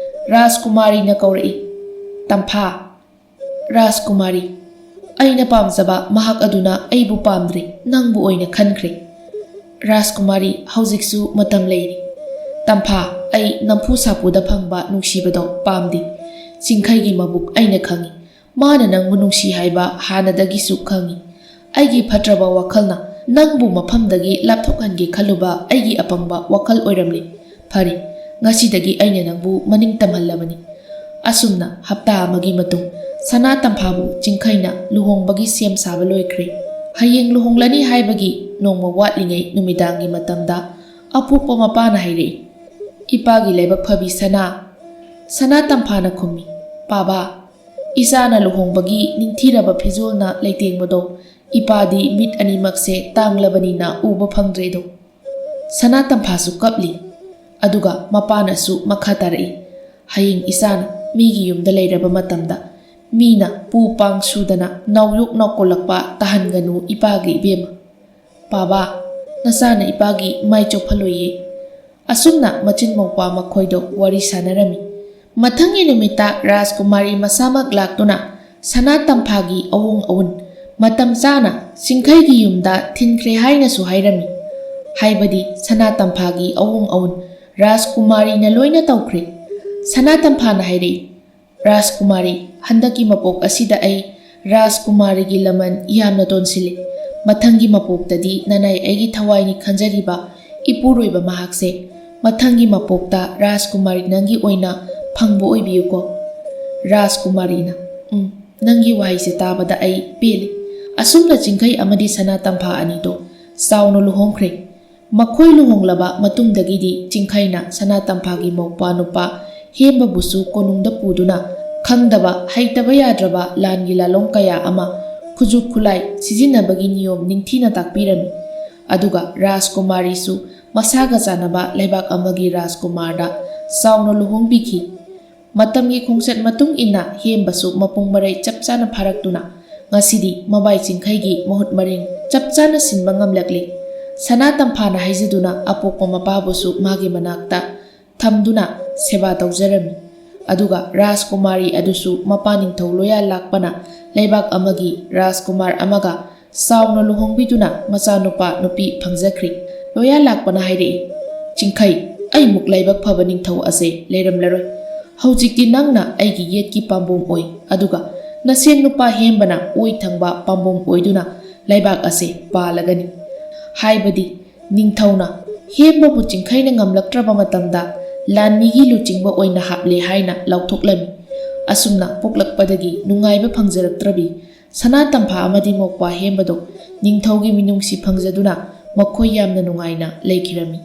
ꯔꯥꯖꯀꯨꯃꯥꯔꯤꯅ ꯀꯧꯔꯛꯏ, "ꯇꯝꯐꯥ"꯫ "ꯔꯥꯖꯀꯨꯃꯥꯔꯤ, ꯑꯩꯅ ꯄꯥꯝꯖꯕ ꯃꯍꯥꯛ ꯑꯗꯨꯅ ꯑꯩꯕꯨ ꯄꯥꯝꯗ꯭ꯔꯦ, ꯅꯪꯕꯨ ꯑꯣꯏꯅ ꯈꯟꯈ꯭ꯔꯦ"꯫ "ꯔꯥꯖꯀꯨꯃꯥꯔꯤ, ꯍꯧꯖꯤꯛꯁꯨ ꯃꯇꯝ ꯂꯩꯔꯤ꯫ ꯇꯝꯐꯥ, ꯑꯩ ꯅꯝꯐꯨ ꯁꯥꯐꯨꯗ ꯐꯪꯕ ꯅꯨꯡꯁꯤꯕꯗꯣ ꯄꯥꯝꯗꯦ꯫ ꯆꯤꯡꯈꯩꯒꯤ ꯃꯕꯨꯛ ꯑꯩꯅ ꯈꯪꯏ꯫ ꯃꯥꯅ ꯅꯪꯕꯨ ꯅꯨꯡꯁꯤ ꯍꯥꯏꯕ ꯍꯥꯟꯅꯗꯒꯤꯁꯨ ꯈꯪꯏ꯫ ꯑꯩꯒꯤ ꯐꯠꯇ꯭ꯔꯕ ꯋꯥꯈꯜꯅ ꯅꯪꯕꯨ ꯃꯐꯝꯗꯒꯤ ꯂꯥꯞꯊꯣꯛꯍꯟꯒꯦ ꯈꯜꯂꯨꯕ ꯑꯩꯒꯤ ꯑꯄꯪꯕ ꯋꯥꯈꯜ ꯑꯣꯏꯔꯝꯂꯦ꯫ ꯐꯔꯦ, ꯉꯁꯤꯗꯒꯤ ꯑꯩꯅ ꯅꯪꯕꯨ ꯃꯅꯤꯡ ꯇꯝꯍꯜꯂꯕꯅꯤ"꯫ ꯑꯁꯨꯝꯅ ꯍꯞꯇꯥ ꯑꯃꯒꯤ ꯃꯇꯨꯡ ꯁꯅꯥ ꯇꯝꯐꯥꯕꯨ ꯆꯤꯡꯈꯩꯅ ꯂꯨꯍꯣꯡꯕꯒꯤ ꯁꯦꯝ ꯁꯥꯕ ꯂꯣꯏꯈ꯭ꯔꯦ꯫ ꯍꯌꯦꯡ ꯂꯨꯍꯣꯡꯂꯅꯤ ꯍꯥꯏꯕꯒꯤ ꯅꯣꯡꯃ ꯋꯥꯠꯂꯤꯉꯩ ꯅꯨꯃꯤꯗꯥꯡꯒꯤ ꯃꯇꯝꯗ ꯑꯄꯣꯛꯄ ꯃꯄꯥꯅ ꯍꯥꯏꯔꯛꯏ, "ꯏꯄꯥꯒꯤ ꯂꯥꯏꯕꯛ ꯐꯕꯤ ꯁꯅꯥ!" ꯁꯅꯥ ꯇꯝꯐꯥꯅ ꯈꯨꯝꯃꯤ, "ꯄꯥꯕꯥ, ꯏꯆꯥꯅ ꯂꯨꯍꯣꯡꯕꯒꯤ ꯅꯤꯡꯊꯤꯔꯕ ꯐꯤꯖꯣꯜꯅ ꯂꯩꯇꯦꯡꯕꯗꯣ ꯏꯄꯥꯗꯤ ꯃꯤꯠ ꯑꯅꯤꯃꯛꯁꯦ ꯇꯥꯡꯂꯕꯅꯤꯅ ꯎꯕ ꯐꯪꯗ꯭ꯔꯦꯗꯣ꯫" ꯁꯅꯥ ꯇꯝꯐꯥꯁꯨ ꯀꯞꯂꯤ꯫ ꯑꯗꯨꯒ ꯃꯄꯥꯅꯁꯨ ꯃꯈꯥ ꯇꯥꯔꯛꯏ, "ꯍꯌꯦꯡ ꯏꯆꯥꯅ ꯃꯤꯒꯤ ꯌꯨꯝꯗ ꯂꯩꯔꯕ ꯃꯇꯝꯗ ꯃꯤꯅ ꯄꯨ ꯄꯥꯡ ꯁꯨꯗꯅ ꯅꯥꯎꯌꯣꯛ ꯅꯥꯎꯀꯣꯜꯂꯛꯄ ꯇꯥꯍꯟꯒꯅꯨ ꯏꯄꯥꯒꯤ ꯏꯕꯦꯝꯃ꯫ ꯄꯥꯕꯥ, ꯅꯆꯥꯅ ꯏꯄꯥꯒꯤ ꯃꯥꯏ ꯆꯣꯞꯍꯜꯂꯣꯏꯌꯦ꯫" ꯑꯁꯨꯝꯅ ꯃꯆꯤꯟ ꯃꯧꯄ꯭ꯋꯥ ꯃꯈꯣꯏꯗꯣ ꯋꯥꯔꯤ ꯁꯥꯟꯅꯔꯝꯃꯤ꯫ ꯃꯊꯪꯒꯤ ꯅꯨꯃꯤꯠꯇ ꯔꯥꯖꯀꯨꯃꯥꯔꯤ ꯃꯁꯥꯃꯛ ꯂꯥꯛꯇꯨꯅ ꯁꯅꯥ ꯇꯝꯐꯥꯒꯤ ꯑꯋꯣꯡ ꯑꯋꯨꯟ ꯃꯇꯝ ꯆꯥꯅ ꯆꯤꯡꯈꯩꯒꯤ ꯌꯨꯝꯗ ꯊꯤꯟꯈ꯭ꯔꯦ ꯍꯥꯏꯅꯁꯨ ꯍꯥꯏꯔꯝꯃꯤ꯫ ꯍꯥꯏꯕꯗꯤ ꯁꯅꯥ ꯇꯝꯐꯥꯒꯤ ꯑꯋꯣꯡ ꯑꯋꯨꯟ ꯔꯥꯖꯀꯨꯃꯥꯔꯤꯅ ꯂꯣꯏꯅ ꯇꯧꯈ꯭ꯔꯦ꯫ ꯁꯅꯥ ꯇꯝꯐꯥꯅ ꯍꯥꯏꯔꯛꯏ, "ꯔꯥꯖꯀꯨꯃꯥꯔꯤ, ꯍꯟꯗꯛꯀꯤ ꯃꯄꯣꯛ ꯑꯁꯤꯗ ꯑꯩ ꯔꯥꯖꯀꯨꯃꯥꯔꯤꯒꯤ ꯂꯃꯟ ꯌꯥꯝꯅ ꯇꯣꯟꯁꯤꯜꯂꯤ꯫ ꯃꯊꯪꯒꯤ ꯃꯄꯣꯛꯇꯗꯤ ꯅꯅꯥꯏ ꯑꯩꯒꯤ ꯊꯋꯥꯏꯅꯤ ꯈꯟꯖꯔꯤꯕ ꯏꯄꯨꯔꯣꯏꯕ ꯃꯍꯥꯛꯁꯦ ꯃꯊꯪꯒꯤ ꯃꯄꯣꯛꯇ ꯔꯥꯖꯀꯨꯃꯥꯔꯤ ꯅꯪꯒꯤ ꯑꯣꯏꯅ ꯐꯪꯕ ꯑꯣꯏꯕꯤꯌꯨꯀꯣ꯫" ꯔꯥꯖꯀꯨꯃꯥꯔꯤꯅ, "ꯎꯝ, ꯅꯪꯒꯤ ꯋꯥꯍꯩꯁꯦ ꯇꯥꯕꯗ ꯑꯩ ꯄꯦꯜꯂꯤ꯫" ꯑꯁꯨꯝꯅ ꯆꯤꯡꯈꯩ ꯑꯃꯗꯤ ꯁꯅꯥ ꯇꯝꯐꯥ ꯑꯅꯤꯗꯣ ꯆꯥꯎꯅ ꯂꯨꯍꯣꯡꯈ꯭ꯔꯦ꯫ ꯃꯈꯣꯏ ꯂꯨꯍꯣꯡꯂꯕ ꯃꯇꯨꯡꯗꯒꯤꯗꯤ ꯆꯤꯡꯈꯩꯅ ꯁꯅꯥ ꯇꯝꯐꯥꯒꯤ ꯃꯧꯄ꯭ꯋꯥ ꯅꯨꯄꯥ ꯍꯦꯝꯕꯕꯨꯁꯨ ꯀꯣꯅꯨꯡꯗ ꯄꯨꯗꯨꯅ ꯈꯪꯗꯕ, ꯍꯩꯇꯕ ꯌꯥꯗ꯭ꯔꯕ ꯂꯥꯟꯒꯤ ꯂꯥꯂꯣꯡ ꯀꯌꯥ ꯑꯃ, ꯈꯨꯠꯁꯨ ꯈꯨꯠꯂꯥꯏ ꯁꯤꯖꯤꯟꯅꯕꯒꯤ ꯅꯤꯌꯣꯝ ꯅꯤꯡꯊꯤꯅ ꯇꯥꯛꯄꯤꯔꯝꯃꯤ꯫ ꯑꯗꯨꯒ ꯔꯥꯖꯀꯨꯃꯥꯔꯤꯁꯨ ꯃꯁꯥꯒ ꯆꯥꯟꯅꯕ ꯂꯩꯕꯥꯛ ꯑꯃꯒꯤ ꯔꯥꯖꯀꯨꯃꯥꯔꯗ ꯆꯥꯎꯅ ꯂꯨꯍꯣꯡꯕꯤꯈꯤ꯫ ꯃꯇꯝꯒꯤ ꯈꯣꯡꯆꯠ ꯃꯇꯨꯡ ꯏꯟꯅ ꯍꯦꯝꯕꯁꯨ ꯃꯄꯨꯡ ꯃꯔꯩ ꯆꯞ ꯆꯥꯅ ꯐꯥꯔꯛꯇꯨꯅ ꯉꯁꯤꯗꯤ ꯃꯕꯥꯏ ꯆꯤꯡꯈꯩꯒꯤ ꯃꯍꯨꯠ ꯃꯔꯦꯡ ꯆꯞ ꯆꯥꯅ ꯁꯤꯟꯕ ꯉꯝꯂꯛꯂꯤ꯫ ꯁꯅꯥ ꯇꯝꯐꯥꯅ ꯍꯥꯏꯖꯗꯨꯅ ꯑꯄꯣꯛꯄ ꯃꯄꯥꯕꯨꯁꯨ ꯃꯥꯒꯤ ꯃꯅꯥꯛꯇ ꯊꯝꯗꯨꯅ ꯁꯦꯕꯥ ꯇꯧꯖꯔꯝꯃꯤ꯫ ꯑꯗꯨꯒ ꯔꯥꯖꯀꯨꯃꯥꯔꯤ ꯑꯗꯨꯁꯨ ꯃꯄꯥ ꯅꯤꯡꯊꯧ ꯂꯣꯌꯥ ꯂꯥꯛꯄꯅ ꯂꯩꯕꯥꯛ ꯑꯃꯒꯤ ꯔꯥꯖꯀꯨꯃꯥꯔ ꯑꯃꯒ ꯆꯥꯎꯅ ꯂꯨꯍꯣꯡꯕꯤꯗꯨꯅ ꯃꯆꯥꯅꯨꯄꯥ ꯅꯨꯄꯤ ꯐꯪꯖꯈ꯭ꯔꯤ꯫ ꯂꯣꯌꯥ ꯂꯥꯛꯄꯅ ꯍꯥꯏꯔꯛꯏ, "ꯆꯤꯡꯈꯩ, ꯑꯩꯃꯨꯛ ꯂꯥꯏꯕꯛ ꯐꯕ ꯅꯤꯡꯊꯧ ꯑꯁꯦ ꯂꯩꯔꯝꯂꯔꯣꯏ꯫ ꯍꯧꯖꯤꯛꯇꯤ ꯅꯪꯅ ꯑꯩꯒꯤ ꯌꯦꯠꯀꯤ ꯄꯥꯝꯕꯣꯝ ꯑꯣꯏ, ꯑꯗꯨꯒ ꯅꯁꯦꯟ ꯅꯨꯄꯥ ꯍꯦꯝꯕꯅ ꯑꯣꯏ ꯊꯪꯕ ꯄꯥꯝꯕꯣꯝ ꯑꯣꯏꯗꯨꯅ ꯂꯩꯕꯥꯛ ꯑꯁꯦ ꯄꯥꯜꯂꯒꯅꯤ꯫" ꯍꯥꯏꯕꯗꯤ ꯅꯤꯡꯊꯧꯅ ꯍꯦꯝꯕꯕꯨ ꯆꯤꯡꯈꯩꯅ ꯉꯝꯂꯛꯇ꯭ꯔꯕ ꯃꯇꯝꯗ ꯂꯥꯟꯃꯤꯒꯤ ꯂꯨꯆꯤꯡꯕ ꯑꯣꯏꯅ ꯍꯥꯞꯂꯦ ꯍꯥꯏꯅ ꯂꯥꯎꯊꯣꯛꯂꯝꯃꯤ꯫ ꯑꯁꯨꯝꯅ ꯄꯣꯛꯂꯛꯄꯗꯒꯤ ꯅꯨꯡꯉꯥꯏꯕ ꯐꯪꯖꯔꯛꯇ꯭ꯔꯕꯤ ꯁꯅꯥ ꯇꯝꯐꯥ ꯑꯃꯗꯤ ꯃꯧꯄ꯭ꯋꯥ ꯍꯦꯝꯕꯗꯣ ꯅꯤꯡꯊꯧꯒꯤ ꯃꯤꯅꯨꯡꯁꯤ ꯐꯪꯖꯗꯨꯅ ꯃꯈꯣꯏ ꯌꯥꯝꯅ ꯅꯨꯡꯉꯥꯏꯅ ꯂꯩꯈꯤꯔꯝꯃꯤ꯫